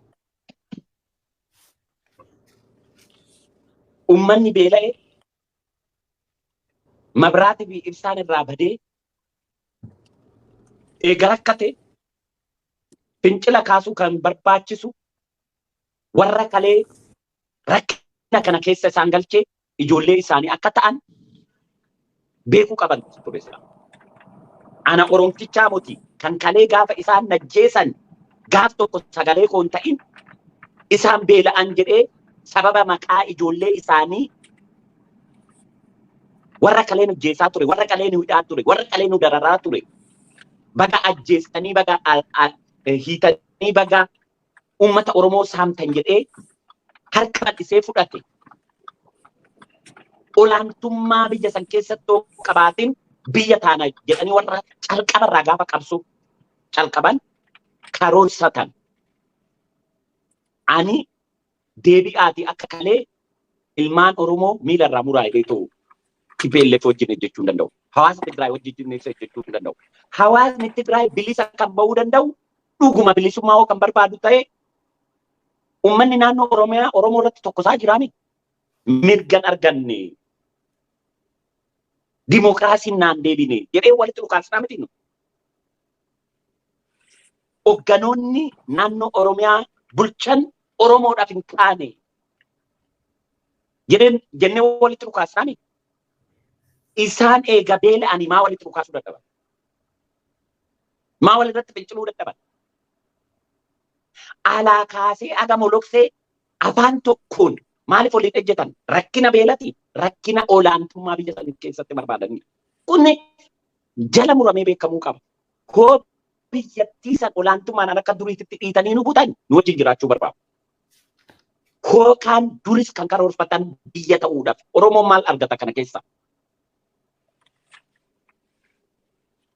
S2: uummanni beela'e, mabraatii fi ibsaan irraa badee eega rakkate, fincila kaasuu kan barbaachisu warra kalee rakkina kana keessa isaan galchee ijoollee isaanii akka ta'an beekuu qaban ture sila. Ana Oromtichaa moti kan kalee gaafa isaan najjeesan gaaf tokko sagalee koo hin ta'in isaan beela'an jedhee sababa maqaa ijoollee isaanii warra kalee nu ajjeesaa ture, warra kalee nu hidhaa ture, warra kalee nu dararaa ture. Baga ajjeestanii, baga hiitanii, baga uummata Oromoo saamtan jedhee harka bal'isee fudhate. Olaantummaa biyya san keessatti qabaatin biyya taana jedhanii warra calqabarraa gaafa qabsoo calqaban karoorsatan. Ani deebi'aatii akka kalee ilmaan Oromoo miila irraa muraa jedhee ta'u TPLF wajjin hojjechuu hin danda'u. Hawaasa Tigraay wajjin hojjechuu hin danda'u. Hawaasni Tigraay bilisa kan bahuu danda'u, dhuguma bilisummaa hoo kan barbaadu ta'e, Uummanni naannoo Oromiyaa Oromoo irratti tokkosaa jiraami. Mirgan arganne. Dimookiraasiin naan deebine jedhee walitti dhukaasnaa miti nu. Hogganoonni naannoo Oromiyaa bulchan Oromoodhaaf hin taane jennee walitti dhukaasnaa miti. Isaan eega beela'anii maa walitti dhukaasuu dadhaban? Maa walirratti finciluu dadhaban? Alaa kaasee aga moloksee afaan tokkoon maaliif waliin ejjetan? Rakkina beelati, rakkina olaantummaa biyya sanii keessatti barbaadanidha. Kun jala muramee beekamuu qaba. Hoo biyyattii san olaantummaan akka duriititti dhiitanii nu butan nu wajjin jiraachuu barbaadu. Hoo kaan duris kan karoorfatan biyya ta'uudhaaf Oromoon maal argata kana keessa?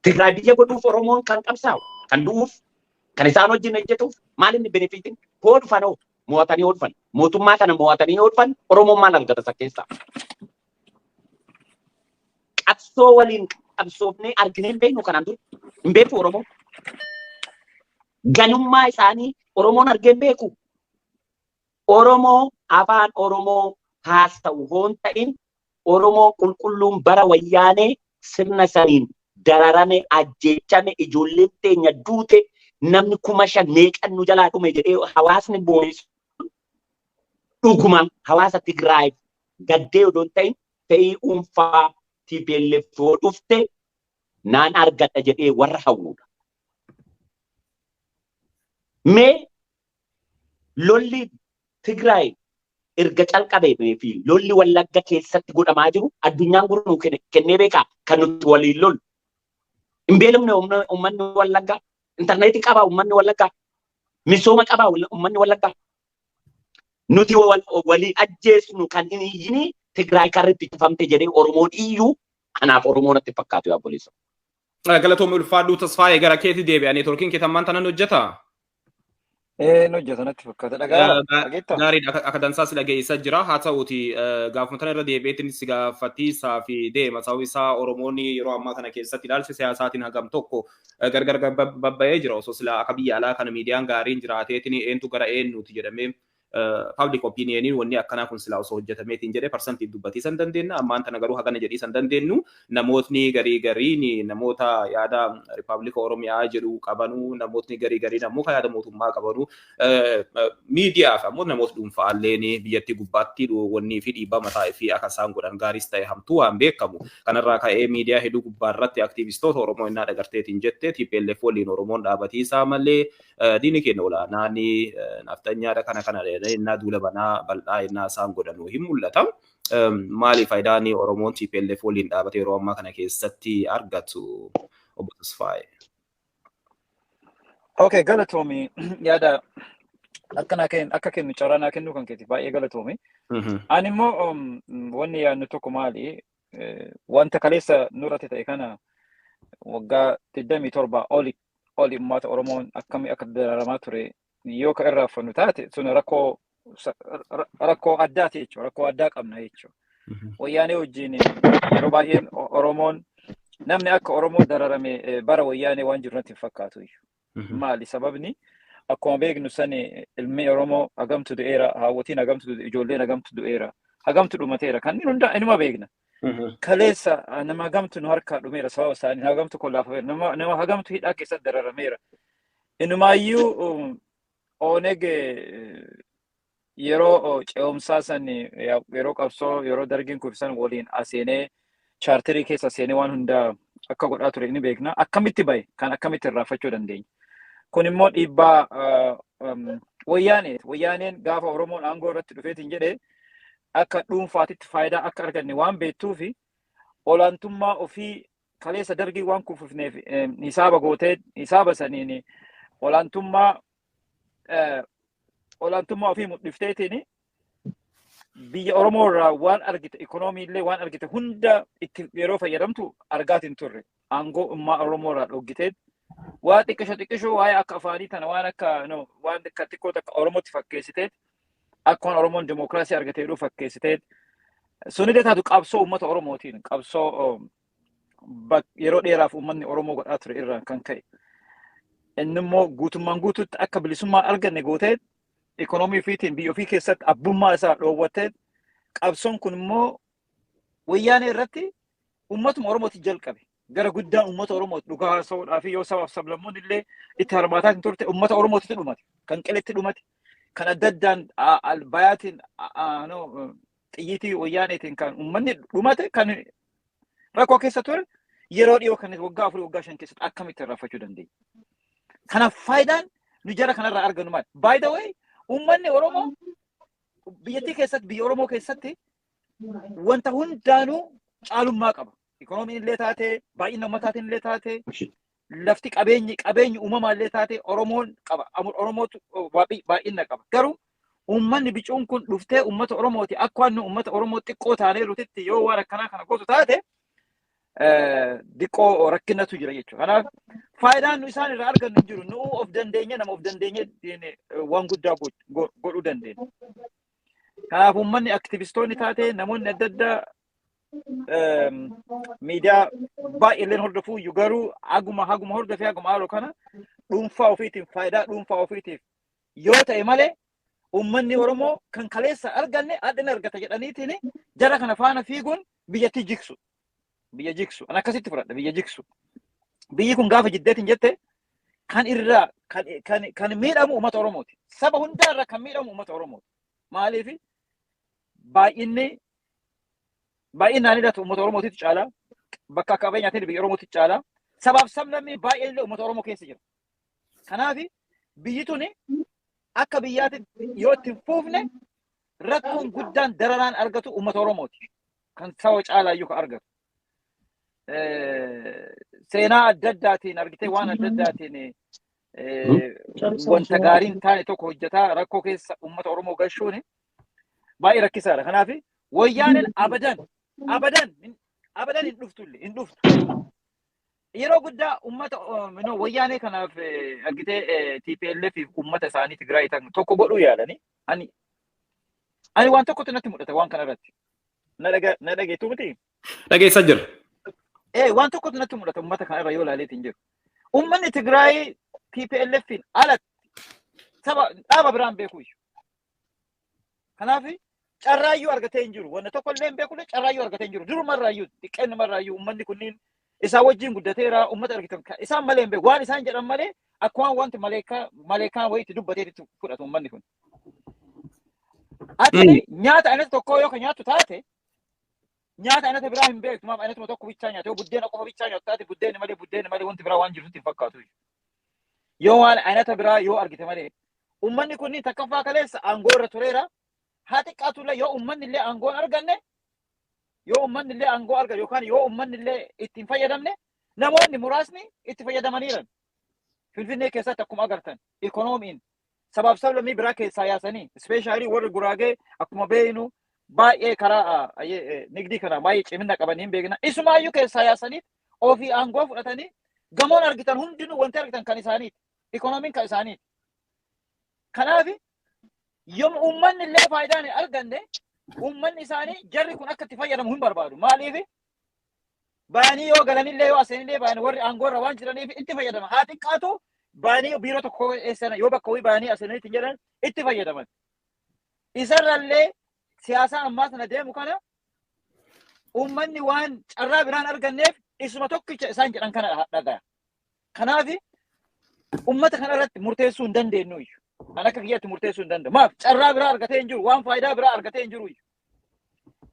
S2: Tigraay biyya godhuuf Oromoon kan qabsaa'u, kan du'uuf, kan isaan wajjin hojjetuuf maal inni benefiitiin? Hoo dhufan hoo mo'atanii hoo dhufan, mootummaa kana mo'atanii hoo dhufan Oromoon maal argata isa keessaa? Qabsoo waliin qabsoofnee arginee hin beeknu kanaan dura. Hin beeku Oromoon. Ganummaa isaanii Oromoon argee hin beeku. Oromoo afaan Oromoo haasa'u hoon ta'in Oromoo qulqulluun bara wayyaanee sirna saniin dararame, ajjeechame, ijoolleen teenya duute, namni 5,000 meeqan nu jalaa dhume jedhee hawaasni boo'e dhuguma hawaasa Tigraay gaddee odoo hin ta'in fe'ii dhuunfaa TPLF yoo dhufte naan argadha jedhee warra hawwuudha. Mee lolli Tigraay erga calqabee fi lolli Wallagga keessatti godhamaa jiru addunyaan gurra nuu kennee beekaa kan nuti waliin lollu. Hin beelofne uummanni Wallaggaa. Intarneetii qabaa uummanni Wallaggaa. Misooma qabaa uummanni Wallaggaa. Nuti walii ajjeesnu kan hin iyyini Tigraay karritti cufamte jedhee Oromoon iyyuu anaaf Oromoo natti fakkaatu yaa obboleessa.
S1: Galatoomii ulfaadhuu Tasfaayee gara keetti deebi'a. Neetworkiin kee tammaan tanan hojjetaa?
S3: Ee, hojjeta natti fakkaata. Dhagaa dhageettaa?
S1: Gaariidha akka dansaa si dhageessaa jira. Haa ta'uuti gaafuma tana irra deebi'eetiin si gaafatiisaa fi deema. Sababni isaa Oromoonni yeroo ammaa kana keessatti ilaalcha siyaasaatiin hagam tokko gargar babba'ee jira. Osoo silaa akka biyya alaa kana miidiyaan gaariin jiraateetiin eentu gara eenyuuti jedhamee public opinioniin wanni akkanaa kun silaa osoo hojjetameetiin jedhee parsantiin dubbatiisan dandeenya. Ammaan tana garuu hagana jedhiisan dandeenyu namootni garii gariin namoota yaada Rippaabilika Oromiyaa jedhu qabanuu namootni garii gariin ammoo kan yaada mootummaa qabanuu miidiyaa fi ammoo namoota dhuunfaalleen biyyattii gubbaatti wanni fi dhiibbaa mataa fi akka isaan godhan gaariis ta'e hamtuu waan beekamu. Kanarraa ka'ee miidiyaa hedduu gubbaarratti aktiivistoota Oromoo innaa dhagarteetiin jette TPLF waliin Oromoon dhaabatiisaa malee diini keenya olaanaan naftanyaadha kana kana innaa duula banaa bal'aa innaa isaan godhanu hin mul'ata. Maali faayidaan Oromoon TPLF waliin dhaabate yeroo ammaa kana keessatti argatu obbo Tasfaayee?
S3: Okay, galatoomi yaada akkana akka kennu carraa naa kennuu kan keetiif baay'ee galatoomi. Ani immoo wanni yaadnu tokko maali? Wanta kaleessa nurratti ta'e kana waggaa 27 oli oli uummata Oromoon akkamii akka dararamaa ture yoo ka irraa uffannu taate sun rakkoo rakkoo addaati jechuudha. Rakkoo addaa qabna jechuudha. Wayyaanee wajjin yeroo baay'een Oromoon namni akka Oromoo dararame bara wayyaanee waan jiru natti hin fakkaatu. Maali sababni akkuma beeknu sani ilmi Oromoo hagamtu du'eera, haawwotiin hagamtu du'e, ijoolleen hagamtu du'eera, hagamtu dhumateera. Kanneen hunda inuma beekna. Kaleessa nama hagamtu nu harkaa dhumeera sababa isaanii, hagamtu kollaafameera, nama hagamtu hidhaa keessatti dararameera. Inumaayyuu Oneg yeroo ce'umsaa san yeroo qabsoo yeroo dargiin kufisan waliin aseenee chaarterii keessa seenee waan hundaa akka godhaa ture ni beekna. Akkamitti bahe kan akkamitti irraanfachuu dandeenya. Kun immoo dhiibbaa wayyaanee wayyaaneen gaafa Oromoon aangoo irratti dhufeetiin jedhee akka dhuunfaatitti faayidaa akka arganne waan beektuufi olaantummaa ofii kaleessa dargii waan kufifneef hisaaba gootee hisaaba saniin olaantummaa ofii mul'ifteetiin biyya Oromoo irraa waan argite ikoonoomii illee waan argite hunda itti yeroo fayyadamtu argaatiin turre aangoo ummaa Oromoo irraa dhoggitee waa xiqqisho xiqqisho waa'ee akka afaanii tana waan akka waan akka xiqqoo takka Oromootti fakkeessitee akka waan Oromoon dimookiraasii argatee jedhu fakkeessitee sunillee taatu qabsoo uummata Oromootiin qabsoo yeroo dheeraaf uummanni Oromoo godhaa ture irraan kan ka'e. Inni immoo guutummaan guutuutti akka bilisummaa arganne gootee Ikonoomii ofiitiin biyya ofii keessatti abbummaa isaa dhoowwatee, qabsoon kun immoo Wayyaanee irratti uummatuma Oromooti jalqabe. Gara guddaan uummata Oromooti dhugaa haasa'uudhaa fi yoo sabaaf sablammoonni illee itti hirmaataa hin turte, uummata Oromootitti dhumate. Kan qiletti dhumate. Kan adda addaan albayaatiin xiyyiitii Wayyaaneetiin kan uummanni dhumate, kan rakkoo keessa ture, yeroo dhiyoo kan waggaa 4, waggaa 5 keessatti akkamitti irraanfachuu dandeenya? Kanaaf faayidaan nu jara kanarraa argannu maali? By the way, uummanni Oromoo biyyattii keessatti, biyya Oromoo keessatti wanta hundaanuu caalummaa qaba. Ikoonomiin illee taate, baay'ina uummataatiin illee taate, lafti qabeenyi uumamaa illee taate Oromoon qaba. Oromootu baay'ina qaba. Garuu uummanni bicuun kun dhuftee uummata Oromooti akka waan uummata Oromoo xiqqoo taanee rutitti yoo waan akkanaa kana gootu taate, diqqoo rakkinatu jira jechuudha. Kanaaf faayidaan nu isaan irraa argannu hin jiru. Nu of dandeenye, nama of dandeenye waan guddaa godhuu dandeenya. Kanaaf uummanni, aktivistoonni taate, namoonni adda addaa miidiyaa baay'eelleen hordofuu iyyuu, garuu haguma hordofee haguma haaloo kana dhuunfaa ofiitiif, faayidaa dhuunfaa ofiitiif yoo ta'e malee, uummanni Oromoo kan kaleessa arganne adda argata jedhaniitiin jara kana faana fiiguun biyyatti jigsu. Biyya jigsu. An akkasitti fudhadha, biyya jigsu. Biyyi kun gaafa jiddeetiin jette kan irraa kan miidhamu uummata Oromooti. Saba hundaa irraa kan miidhamu uummata Oromooti. Maaliif? Baay'inaan ilatu uummata Oromootitu caalaa, bakka qabeenyaatiin biyya Oromootitu caalaa, sabaaf sablammii baay'een illee uummata Oromoo keessa jira. Kanaaf biyyi tuni akka biyyaatti yoo itti hin fuufne, rakkoon guddaan dararaan argatu uummata Oromooti. Kan saba caalaa iyyuu kan argatu. Seenaa adda addaatiin argitee, waan adda addaatiin wanta gaarii hin taane tokko hojjetaa rakkoo keessa uummata Oromoo gashuun baay'ee rakkisaadha. Kanaaf Wayyaaneen abadan abadan abadan hin dhuftu, illee hin dhuftu. Yeroo guddaa uummata Wayyaanee kanaaf argitee TPLF fi uummata isaanii Tigraay tokko godhuu yaalanii, ani waan tokkotu natti mul'ata waan kana irratti. Na dhageettuu miti?
S1: Dhageessaa jira.
S3: Waan tokkotu natti mul'ata uummata kana irra yoo ilaaleetiin jiru. Uummanni Tigraay TPLFin alatti saba dhaaba biraan beeku iyyuu. Kanaaf carraayyuu argatee hin jiru. Wanna tokko illee hin beekullee carraayyuu argatee hin jiru. Durumarraayyuu, xiqqeennumarraayyuu uummanni kunniin isaan wajjin guddateera, uummata argitan isaan malee hin beeku. Waan isaan jedhan malee akkuma wanti maleekaa wayiitti dubbateetti fudhatu uummanni kun. Ati nyaata anata tokkoo yoo ka nyaattu taate, nyaata anata biraa hin beektu. Maaf? Anatuma tokko bichaa nyaata. Yoo buddeena qofa bichaa nyaattu taate, buddeena malee wanti biraa waan jirutti hin fakkaatu. Yoo waan anata biraa yoo argite malee. Uummanni kunniin takkaffaa kaleessa aangoo irra tureera. Haa xiqqaatullee, yoo uummanni illee aangoo hin arganne, yoo uummanni illee aangoo argate yookaan yoo uummanni illee itti hin fayyadamne, namoonni muraasni itti fayyadamaniiran. Finfinnee keessatti akkuma agartan ikoonomiin sabaaf sablammii biraa keessaa yaasanii, especially warri Guraagee akkuma beeknu baay'ee karaa nigdii kana baay'ee cimina qabanii hin beekna. Isumaayyuu keessaa yaasanii ofii aangoo fudhatanii, gamoon argitan hundinuu, wanti argitan kan isaaniiti. Ikoonomiin kan isaaniiti. Kanaaf yoom uummanni illee faayidaan hin arganne, uummanni isaanii jarri kun akka itti fayyadamu hin barbaadu. Maaliif? Bayanii yoo galanillee, yoo aseenillee, bayanii warri aangoo irra waan jiraniif itti fayyadama. Haa xiqqaatu, bayanii biiroo tokko eessana yoo bakka wayii bayanii aseenanitti hin jedhan itti fayyadaman. Isarrallee siyaasa ammaa sana deemu kana uummanni waan carraa biraan arganneef isuma tokkicha isaan jedhan kana dhagaya. Kanaaf uummata kana irratti murteessuu hin dandeenyu iyyuu. Kan akka kiyyatti murteessuu hin danda'u. Maaf? Carraa biraa argatee hin jiru. Waan faayidaa biraa argatee hin jiru iyyuu.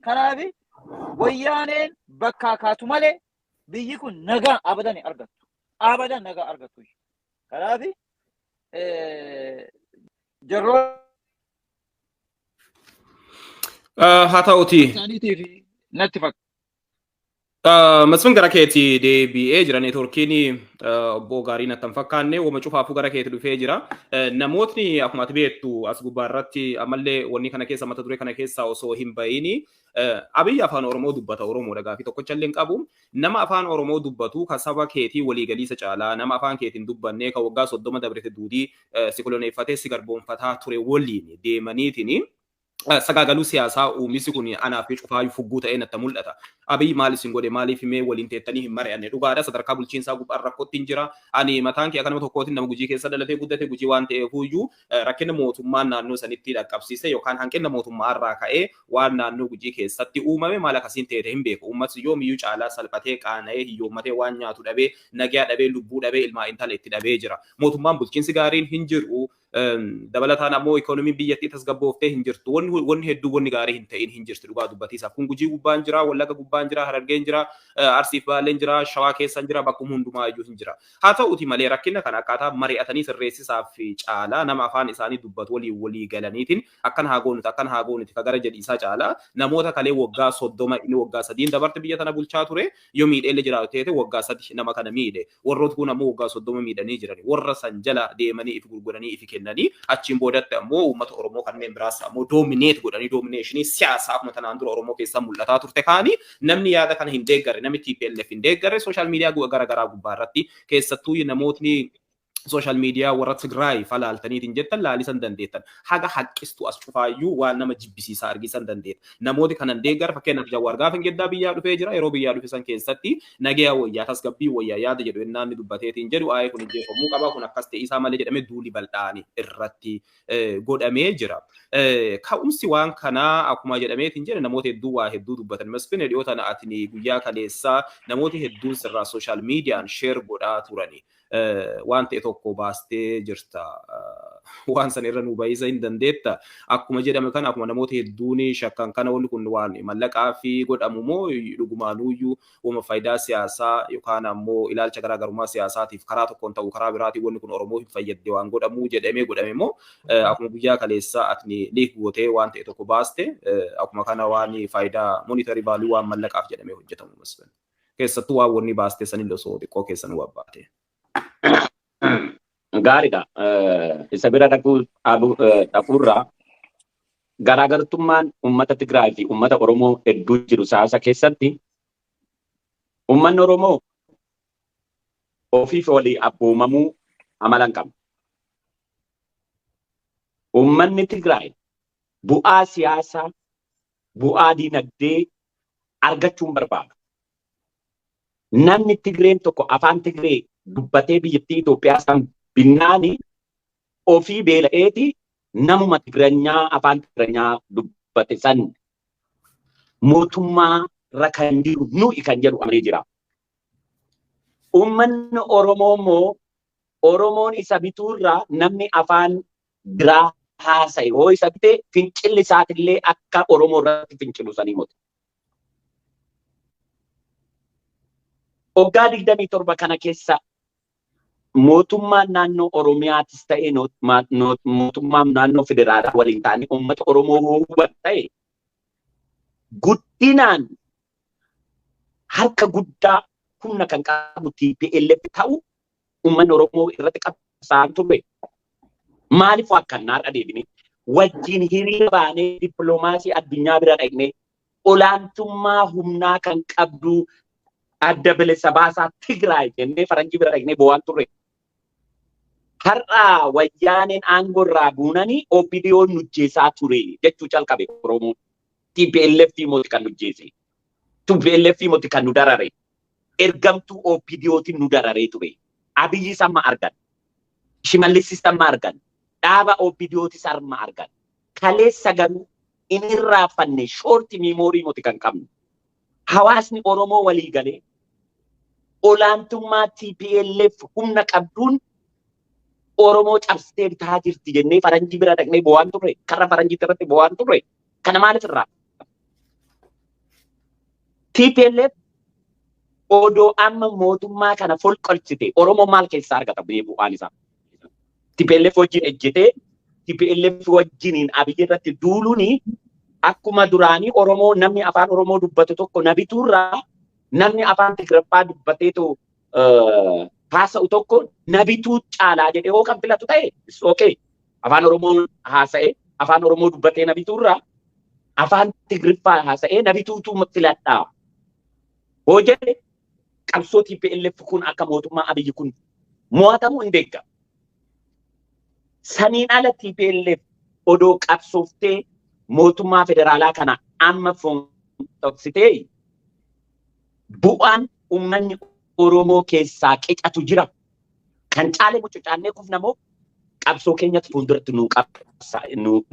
S3: Kanaaf Wayyaaneen bakkaa kaatu malee biyyi kun nagaa abadan hin argattu. Abadan nagaa argattu. Kanaaf jarroo
S1: Haa ta'uti.
S3: isaaniitiif natti fakkaata.
S1: Masfin, gara keetti deebi'ee jira. Neetworkiin obbo Gaarii natti hin fakkaanne, wama cufaafuu gara keetti dhufee jira. Namootni akkuma ati beektu as gubbaa irratti ammallee wanni kana keessa, mata duree kana keessa osoo hin bahiini, Abiyyi afaan Oromoo dubbata, Oromoodha, gaafii tokkocha illee hin qabu. Nama afaan Oromoo dubbatu kan saba keetii waliigaliisa caalaa nama afaan keetiin dubbannee kan waggaa 30 dabrete duudii si koloneeffatee si garboonfataa ture waliin deemaniitini. Sagaagaluu siyaasaa uumisi kun anaa fi cufaayyuu fugguu ta'ee natti mul'ata. Abiy maal isin godhe? Maaliif himee waliin teettanii hin mari'anne? Dhugaadha, sadarkaa bulchiinsaa gubbaan rakkootti hin jira. Ani mataan kee akka nama tokkootiin, nama Gujii keessa dhalatee guddate, Gujii waan ta'eefuyyuu, rakkina mootummaan naannoo sanitti dhaqqabsiise yookaan hanqina mootummaa irraa ka'ee waan naannoo Gujii keessatti uumame maal akkasiin ta'e hin beeku. Uummatni yoomiyyuu caalaa salphatee, qaana'ee, hiyyoommatee, waan nyaatu dhabee, nagaa dhabee, lubbuu dhabee, ilmaa intala itti dhabee jira. Mootummaan bulchiinsi gaariin hin jiru. Dabalataan ammoo ikoonomiin biyyattii tasgabbooftee hin jirtu. Wanni hedduu wanni gaarii hin ta'in hin jirti dhugaa dubbatiisaaf. Kun Gujii gubbaan jira, Wallaga gubbaan jira, Harargeen jira, Arsiif Baaleen jira, Shawaa keessan jira, bakkuma hundumaa iyyuu hin jira. Haa ta'uti malee rakkina kana akkaataa mari'atanii sirreessisaaf caalaa nama afaan isaanii dubbatu waliin walii galaniitiin akkana haa goonuti, akkana haa goonuti ka gara jedhiisaa caalaa, namoota kalee waggaa 30, inni waggaa 3n dabarte biyya tana bulchaa ture, yoo miidheellee jiraatu ta'e waggaa 3 nama kana miidhe. Warroota kun ammoo waggaa 30 miidhanii jiran. Warra san jala deemanii ifi gurguranii ifi kennanii, achiin boodatti ammoo uummata Oromoo kanneen biraas ammoo dominate godhanii, domination siyaasaa akkuma tanaan dura Oromoo keessaa mul'ataa turte kaanii, namni yaada kana hin deeggarre, namni TPLF hin deeggarre, social media garaagaraa gubbaa irratti, keessattuu namootni social media warra Tigraay falaaltaniitiin jettan laalisan dandeettan. Haga haqqistu as cufaayyuu waan nama jibbisiisaa argisan dandeetta. Namooti kanan deeggar, fakkeenyaaf Jawaar gaafa hin geddaa biyyaa dhufee jira. Yeroo biyyaa dhufe san keessatti nagaya wayyaa, tasgabbii wayyaa yaada jedhu ennaan inni dubbateetiin jedhu, aayee kun ijjeefamuu qaba, kun akkas ta'e isaa malee jedhamee duuli bal'aani irratti godhamee jira. Ka'umsi waan kanaa akkuma jedhameetiin jedhe, namoota hedduu waa hedduu dubbatan. Masfine, dhiyoo tana atini guyyaa kaleessaa namooti hedduun sirraa social mediaan share godhaa turani. Waan ta'e tokko baastee jirta. Waan san irra nu bayisa hin dandeetta. Akkuma jedhame kana, akkuma namoota hedduun shakkan kana, wanni kun waan mallaqaa fi godhamu moo dhugumaanuyyuu uuma faayidaa siyaasaa yookaan ammoo ilaalcha garaagarummaa siyaasaatiif karaa tokkoon ta'u karaa biraatiin wanni kun Oromoo hin fayyadde waan godhamu jedhamee godhame moo, akkuma guyyaa kaleessaa atni leak gootee waan ta'e tokko baaste, akkuma kana waan faayidaa monetary value, waan mallaqaaf jedhamee hojjetamu, Masfin? Keessattuu waan wanni baaste sanillee osoo xiqqoo keessan wabbaate.
S2: Gaariidha. Isa bira dhaquurraa garaagartummaan uummata Tigraay fi uummata Oromoo hedduu jiru siyaasa keessatti, uummanni Oromoo ofiif walii abboomamuu amala hin qabne. Uummanni Tigraay bu'aa siyaasaa, bu'aa dinagdee argachuu hin barbaadu. Namni Tigreen tokko afaan Tigree dubbatee biyyattii Itoophiyaa san binnaani ofii beela'eeti namuma Tigranyaa afaan Tigranyaa dubbate san mootummaa irra kan jiru nuyi kan jedhu amanee jira. Uummanni Oromoo immoo Oromoon isa bituurraa namni afaan biraa haasa'e hoo isa bite, fincilli isaatillee akka Oromoo irratti fincilu sanii moti. Waggaa 27 kana keessa mootummaan naannoo Oromiyaatis ta'e mootummaan naannoo federaalaa waliin ta'anii uummata Oromoo huban ta'e, guddinaan harka guddaa humna kan qabu TPLF ta'u uummanni Oromoo irratti qabsaa'aa turre. Maaliif akka har'a deebine wajjin hiriira baanee dippiloomaasii addunyaa bira dhaqnee olaantummaa humnaa kan qabdu Adda Bilisa Baasaa Tigraay jennee faranjii bira dhaqnee bo'aan turre? Har'a Wayyaaneen aangoo irraa buunanii OPDO'n nujjeessaa ture jechuu calqabe Oromoon. TPLF moti kan nujjeese. TPLF moti kan nu darare. Ergamtuu OPDOtiin nu dararee ture. Abiyyis amma argan. Shimallisis amma argan. Dhaaba OPDOtis amma argan. Kaleessa garuu in irraaffanne, short memory moti kan qabnu. Hawaasni Oromoo walii galee olaantummaa TPLF humna qabduun Oromoo cabsitee bitaa jirti jennee faranjii bira dhaqnee bo'aan turre. Karra faranjii irratti bo'aan turre. Kana maaliif irraa? TPLF odoo amma mootummaa kana folqolchite Oromoo maal keessaa argata bu'aan isaa? TPLF wajjin ejjetee TPLF wajjiniin Abiyyi irratti duuluuni, akkuma duraanii Oromoo namni afaan Oromoo dubbatu tokko na bituurraa namni afaan Tigraffaa dubbateetu haasa'u tokko na bituu caalaa jedhee hoo kan filatu ta'e, okay. Afaan Oromoo haasa'e, afaan Oromoo dubbatee na bituurraa afaan Tigriffaa haasa'ee na bituutu filadhaa. Hoo jedhe, qabsoo TPLF kun akka mootummaa Abiyyi kun mo'atamuu hin deeggamu. Saniin ala TPLF odoo qabsooftee Mootummaa federaalaa kana amma fonqolchitee bu'aan uummanni Oromoo keessaa qicatu jira. Kan caalee mucucaannee kufna moo qabsoo keenyatti fuulduratti nu qabsa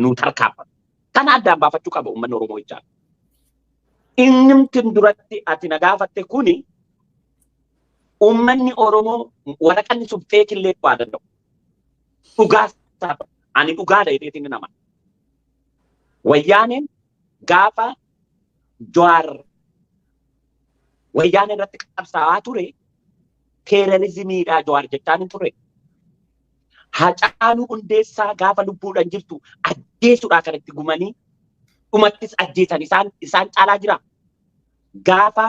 S2: nu tarkaanfata. Kana addaan baafachuu qaba uummanni Oromoo jechaadha. Innimti duratti ati na gaafatte kuni uummanni Oromoo waraqanni sun fake illee waa danda'u. Dhugaa ani dhugaadha jedheetiin nama. Wayyaaneen gaafa Jawaar wayyaanee irratti qabsaa'aa ture terrorismiidha Jawaar jechaan hin ture. Hacaaluu Hundeessaa gaafa lubbuudhaan jirtu ajjeesuudhaa kan itti gumanii dhumattis ajjeesan isaan caalaa jira. Gaafa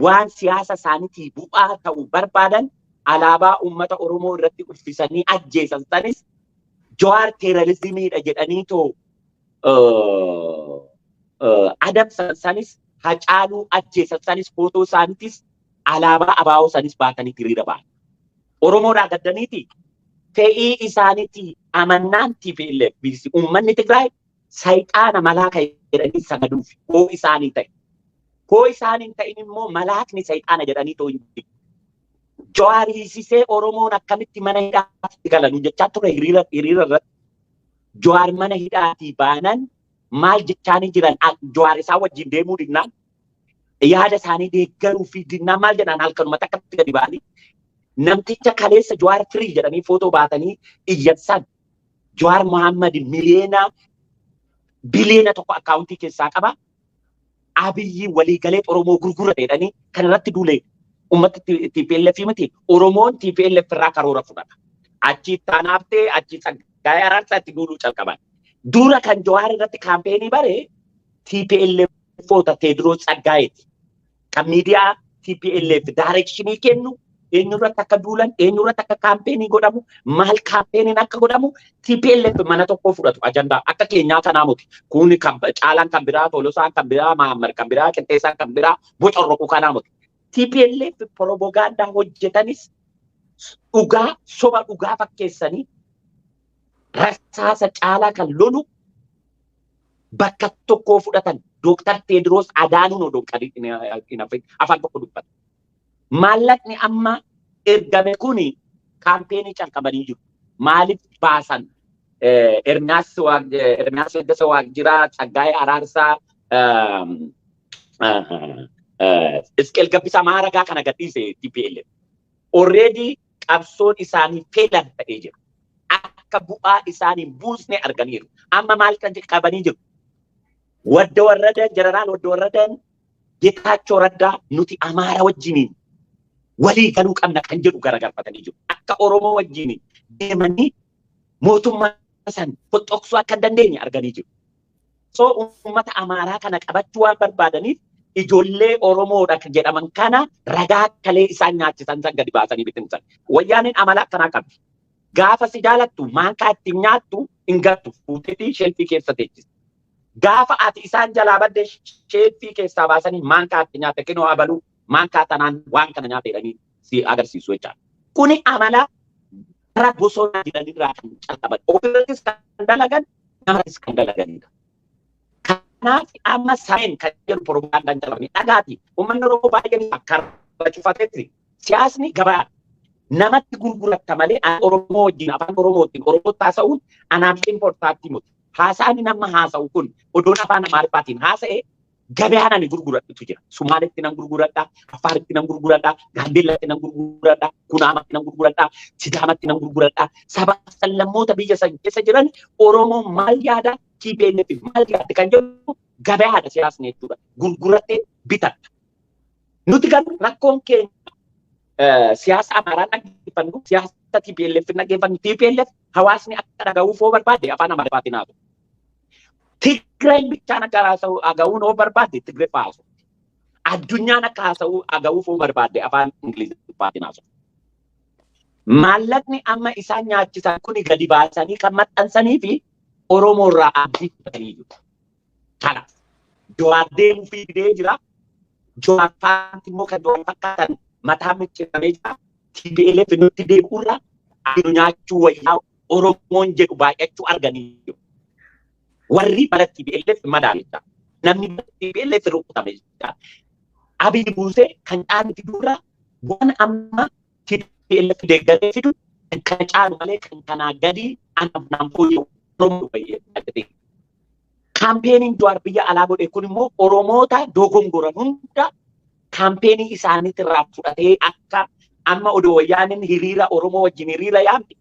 S2: waan siyaasa isaaniitii bu'aa ta'u barbaadan alaabaa uummata Oromoo irratti uffisanii ajjeesan sanis Jawaar terrorismiidha jedhanii too adamsan sanis Hacaaluu ajjeesan sanis footoo isaaniitis alaabaa abaa'oo sanis baatanii hiriira ba'an. Oromoodhaa gaddaniiti fe'ii isaaniitii amannaan TPLF uummanni Tigraay sayxaana malaaka jedhanii sagaduuf hoo isaanii ta'e. Hoo isaanii hin ta'in immoo malaakni sayxaana jedhanii too hin jiru. Jawaar hiisisee Oromoon akkamitti mana hidhaatti galanu jechaa ture hiriira irratti. Jawaar mana hidhaatii baanan maal jechaanii jiran Jawaar isaa wajjin deemuu dinnaan yaada isaanii deeggaruu fi dinnaan maal jedhan halkanumatti akkamitti gadi ba'anii namticha kaleessa Jawaar firii jedhanii footoo baatanii iyyatsan Jawaar Mohammad miliyoona biliyoona tokko akkaawuntii keessaa qaba. Abiyyi waliigalee Oromoo gurgurate jedhanii kan irratti duule uummata TPLF miti Oromoon TPLF irraa karoora fudhata. Achi taanaaftee achi Tsaggaayee Araarsaa itti duuluu calqaban. Dura kan Jawaar irratti campaign bare TPLF foota Teediroos Tsaggaayeeti. Kan miidiyaa TPLF direction kennu eenyurratti akka duulan eenyurratti akka campaign godhamu maal campaigniin akka godhamu TPLF mana tokko fudhatu ajandaa akka keenyaa kanaa miti. Kun kan Caalaan kan biraa, Tolosaan kan biraa, Mahammad kan biraa, Qixxeessaan kan biraa, bocorroquu kanaa miti. TPLF propagaandaa hojjetanis dhugaa soba dhugaa fakkeessanii rasaasa caalaa kan lolu bakka tokkoo fudhatan Dooktar Teediroos Adaanuun odoo afaan tokko dubbata. Maallaqni amma ergame kuni campaign calqabanii jiru. Maaliif baasan? Ermiyaas Laggasaa Waaqjiraa, Tsaggaayee Araarsaa, Isqeel Gabbisaa maaragaa kana gadhiise TPLF. Already qabsoon isaanii feelan ta'ee jira. Akka bu'aa isaanii buusne arganiiru. Amma maal kan qabanii jiru? Wadda warradan, jeneraal wadda warradan Getaachoo Raddaa nuti Amaara wajjiniin walii galuu qabna kan jedhu garagalfatanii jiru. Akka Oromoo wajjiniin deemanii mootummaa san foxoqsuu akka hin dandeenye arganii jiru. So uummata Amaaraa kana qabachuu waan barbaadaniif ijoollee Oromoodha jedhaman kana ragaa kalee isaan nyaachisan san gadi baasanii bittimsan. Wayyaaneen amala akkanaa qabdi. Gaafa si jaalattu maankaa ittiin nyaattu hin gattu fuuteetii shelf keessa teechisi. Gaafa ati isaan jalaa badde shelf keessaa baasanii maankaa itti nyaatte kinoo abaluu maankaa tanaan waan kana nyaate jedhanii si agarsiisu jechaadha. Kuni amala bara bosona jiranirraa kan calqaban. Ofirrattis kan dalagan namattis kan dalaganidha. Kanaaf amma sameen kan jedhu propagaandaan calqabame dhagaati. Uummanni Oromoo baay'een karra cufateetti siyaasni gabaa namatti gurguratta malee Oromoo wajjin afaan Oromootiin Oromoo haasa'uun anaaf important miti. Haasaan nama haasa'u kun odoon afaan Amaariffaatiin haasa'e gabaan ani gurguradhutu jira. Sumaaletti nan gurguradha, Affaaritti nan gurguradha, Gaambeellatti nan gurguradha, Kunaamatti nan gurguradha, Sidaamatti nan gurguradha. Saba sablammoota biyya san keessa jiran Oromoo maal yaada, TPLF maal yaadde kan jedhu gabaadha siyaasni jechuudha. Gurgurattee bitatta. Nuti garuu rakkoon keenya siyaasa Amaaraa dhaggeeffannu, siyaasa TPLF dhaggeeffannu, TPLF hawaasni akka dhaga'uuf hoo barbaade afaan Amaariffaatiin haasa'u. Tigraay bichaan akka haasa'u dhaga'uun hoo barbaade Tigree haasa'u. Addunyaan akka haasa'u dhaga'uuf hoo barbaade afaan Ingiliffaatiin haasa'u. Maallaqni amma isaan nyaachisan kuni gadi baasanii kan maxxansanii fi Oromoo irraa abdii fudhatanii jiru. Kanaaf Jawaar deemuu fi didee jira. Jawaar faanti immoo kan Jawaar fakkaatan mataa micciiramee jira. TPLF nutti deebi'urra nu nyaachuu wayyaa Oromoon jedhu baay'achuu arganii jiru. Warri bara TPLF madaale jecha. Namni bara TPLF rukutame jecha. Abiy buusee kan caalu fiduurraa waan amma TPLF deeggaree fidu kan caalu malee kan kanaa gadi anaaf naan fooyya'u Oromoo fayyadate. Kaampeenin Jawaar biyya alaa godhe kun immoo Oromoota dogongoran hunda kaampeenii isaaniitirraa fudhatee akka amma odoo wayyaaniin hiriira Oromoo wajjin hiriira yaamte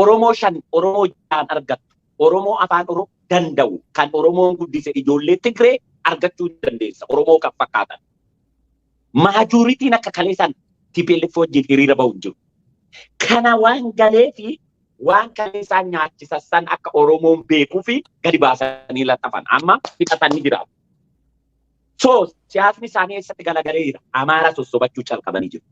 S2: Oromoo 5 Oromoo 6 argattu Oromoo afaan Oromoo danda'u kan Oromoon guddise ijoollee Tigree argachuu dandeessa Oromoo kan fakkaatan. Maajoritiin akka kaleessan TPLF wajjin hiriira bahu hin jiru. Kana waan galee fi waan kaleessaan nyaachisa san akka Oromoon beekuu fi gadi baasanii laxafan amma fixatanii jiraatu. So siyaasni isaanii eessatti galagalee jira? Amaara sossobachuu calqabanii jiru.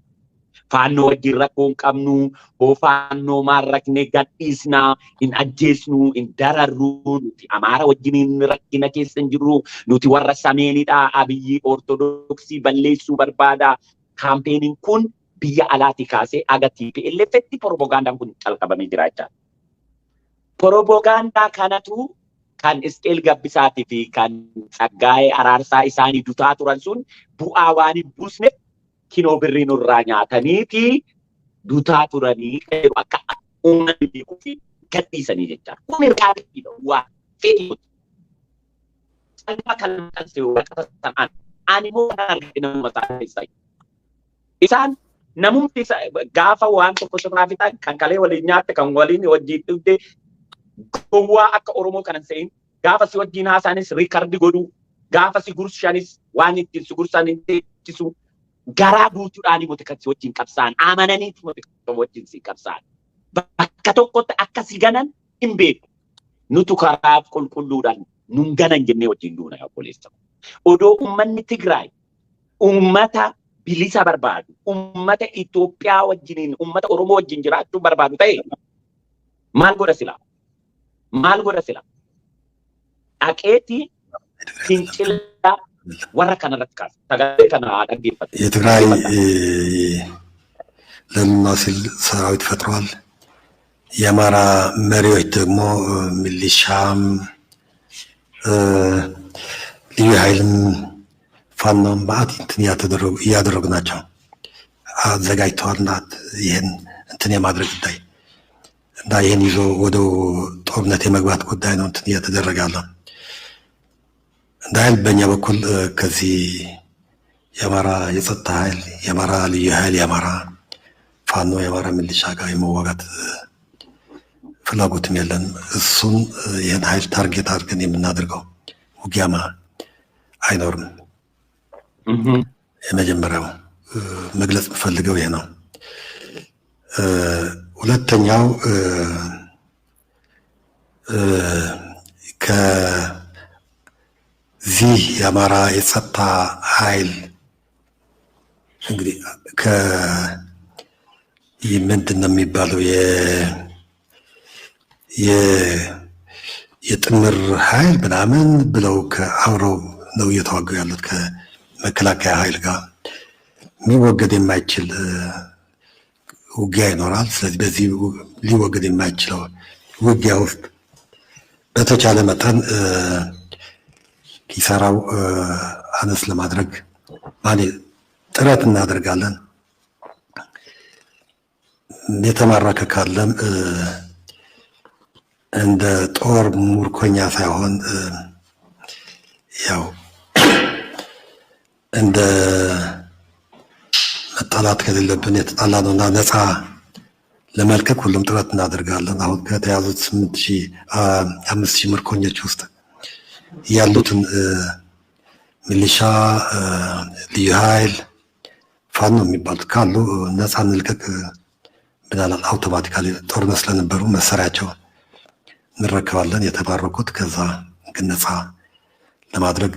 S2: Faannoo wajjin rakkoo hin qabnu, hoo faannoo maal rakne gadhiisnaa, hin ajjeesnu, hin dararru, nuti Amaara wajjin rakkina keessa hin jirru, nuti warra sameenidha, Abiyyi Ortodoksii balleessuu barbaada. Kaampeenin kun biyya alaatii kaasee aga TPLFtti propagandaan kun calqabamee jira jechaadha. Propagaandaa kanatu kan Isqeel Gabbisaatii fi kan Tsaggaayee Araarsaa isaanii dutaa turan sun bu'aa waan hin buusneef kinoo birrii nurraa nyaataniiti dutaa turanii akka uummanni beekuu fi gadhiisanii jechaadha. Kun reality dha waa fedhii. Salma kan maxxanse waraqata sanaan ani immoo kan argate namuma isaa keessaa. Isaan namumti gaafa waan tokko sirraa fixan kan kalee waliin nyaatte kan waliin wajjin dhugde gowwaa akka Oromoo kanan se'in gaafa si wajjin haasaanis record godhuu gaafa si gurshanis waan ittiin si gursan hin teechisu garaa guutuudhaan immoo kan si wajjin qabsaan amananiiti immoo kan wajjin si qabsaan bakka tokkotti akka si ganan hin beeku. Nutu karaa qulqulluudhaan nun ganan jennee wajjin duuna yaa obboleessa. Odoo uummanni Tigraay uummata bilisa barbaadu, uummata Itoophiyaa wajjiniin, uummata Oromoo wajjin jiraachuu barbaadu ta'e maal godha sila? Maal godha sila? Dhaqeeti fincila warra kanarratti kaasa. Sagalee kana haa dhaggeeffatu.
S4: የትግራይ ለህልውና ሲል ሰራዊት ፈጥሯል። የአማራ መሪዎች ደግሞ ሚሊሻም ልዩ ኃይልም ፋኖም መዓት እንትን እያደረጉ ናቸው። አዘጋጅተዋል እና ይህን እንትን የማድረግ ጉዳይ እና ይህን ይዞ ወደ ጦርነት የመግባት ጉዳይ ነው እንትን እየተደረገ ያለው። እንደ ኃይል በእኛ በኩል ከዚህ የአማራ የጸጥታ ኃይል፣ የአማራ ልዩ ኃይል፣ የአማራ ፋኖ፣ የአማራ ሚሊሻ ጋር የመዋጋት ፍላጎትም የለንም። እሱን ይህን ኃይል target አድርገን የምናደርገው ውጊያማ አይኖርም። የመጀመሪያው መግለጽ የምፈልገው ይሄ ነው። ሁለተኛው ከዚህ የአማራ የጸጥታ ኃይል እንግዲህ ምንድን ነው የሚባለው የጥምር ኃይል ምናምን ብለው ከአብረው ነው እየተዋጉ ያሉት ከመከላከያ ኃይል ጋር የሚወገድ የማይችል ውጊያ ይኖራል። ስለዚህ በዚህ ሊወገድ የማይችለው ውጊያ ውስጥ በተቻለ መጠን ኪሳራው አነስ ለማድረግ ማለት ጥረት እናደርጋለን። የተማረከ ካለም እንደ ጦር ምርኮኛ ሳይሆን ያው እንደ መጣላት ከሌለብን የተጣላ ነውና ነፃ ለመልቀቅ ሁሉም ጥረት እናደርጋለን። አሁን ከተያዙት 8000 5000 ምርኮኞች ውስጥ ያሉትን ሚሊሻ፣ ልዩ ኃይል፣ ፋኖ የሚባሉት ካሉ ነፃ እንልቀቅ ብለናል። Automatically ጦርነት ስለነበሩ መሳሪያቸው እንረከባለን። የተባረኩት ከዛ ግን ነፃ ለማድረግ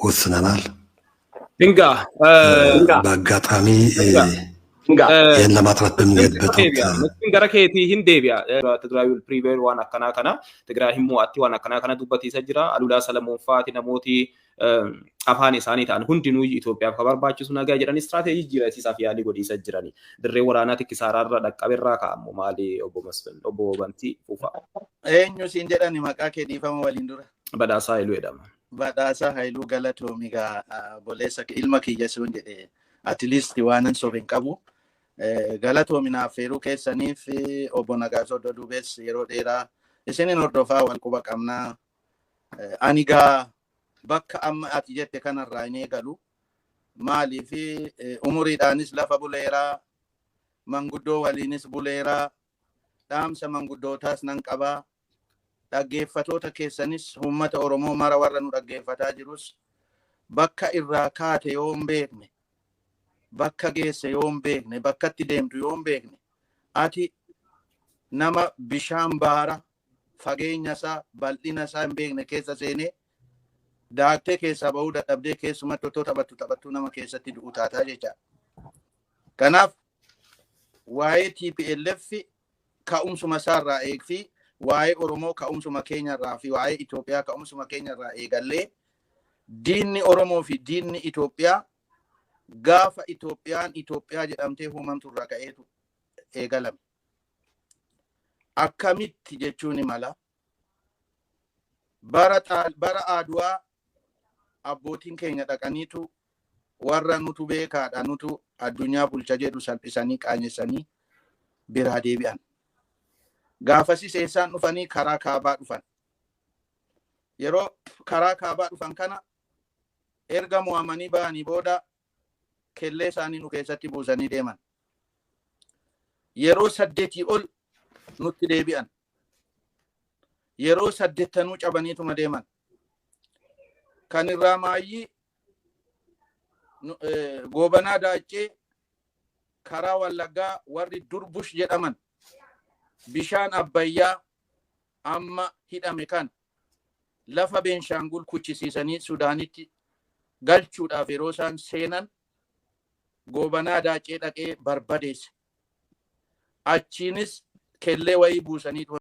S4: ወስነናል።
S1: ድንጋ
S4: በአጋጣሚ ይህን ለማጥራት በምንሄድበት ወቅት
S1: Gara keetii hin deebi'a. Tigraay will prevail waan akkanaa kana, Tigraay hin mo'atti waan akkanaa kana dubbatiisa jira. Alulaa Salamoon fa'aati, namooti afaan isaanii ta'an hundinuu Itoophiyaaf kan barbaachisu nagaa jedhanii istiraateejii jiraatiisaaf yaalii godhiisa jirani. Dirree waraanaatti kisaaraarra dhaqqaberraa ka'ammoo maali, obbo Masfin, obbo Bantii Fuufaa?
S5: Eenyu siin jedhani maqaa kee, dhiifama waliin dura?
S1: Badhaasaa Haayiluu jedhama.
S5: Badhaasaa Haayiluu, galatoomi gaa obboleessa ilma kiyya sun jedhe, at least waanan sobe hin qabu. Galatoomi naaf feeruu keessaniif. Obbo Nagaasoo Dodubees yeroo dheeraa isinin hordofaa, wal quba qabnaa. Ani gaa bakka amma ati jette kanarraa hin eegalu. Maaliif, umuriidhaanis lafa buleeraa, manguddoo waliinis buleeraa, dhaamsa manguddootaas nan qabaa. Dhaggeeffatoota keessanis, uummata Oromoo mara warra nu dhaggeeffataa jirus, bakka irraa kaate yoo hin beekne, bakka geesse yoo hin beekne, bakkatti deemtu yoo hin beekne, ati nama bishaan baara fageenya isaa bal'ina isaa hin beekne keessa seenee daaktee keessaa bahuu dadhabdee, keessumatti otoo taphattu taphattuu nama keessatti du'u taataa jecha. Kanaaf waa'ee TPLF ka'umsuma isaarraa eegfi, waa'ee Oromoo ka'umsuma keenyarraa fi waa'ee Itoophiyaa ka'umsuma keenyarraa eegallee, diinni Oromoo fi diinni Itoophiyaa gaafa Itoophiyaan Itoophiyaa jedhamtee uumamtu irraa ka'eetu eegalame. Akkamitti jechuun mala, bara Aduwaa abbootiin keenya dhaqaniitu warra nutu beekaadha, nutu addunyaa bulcha jedhu salphisanii qaanyessanii biraa deebi'an. Gaafasis eessaan dhufanii? Karaa kaabaa dhufan. Yeroo karaa kaabaa dhufan kana erga mo'amanii ba'anii booda kellee isaanii nu keessatti buusanii deeman. Yeroo 8 ol nutti deebi'an. Yeroo saddeettanuu cabaniituma deeman. Kan irraa maayyii Goobanaa Daaccee karaa Wallaggaa warri Durbush jedhaman bishaan Abbayyaa amma hidhame kan lafa Beenshaangul kuchisiisanii Sudaanitti galchuudhaaf yeroo isaan seenan Goobanaa Daaccee dhaqee barbadeesse. Achiinis kellee wayii buusanii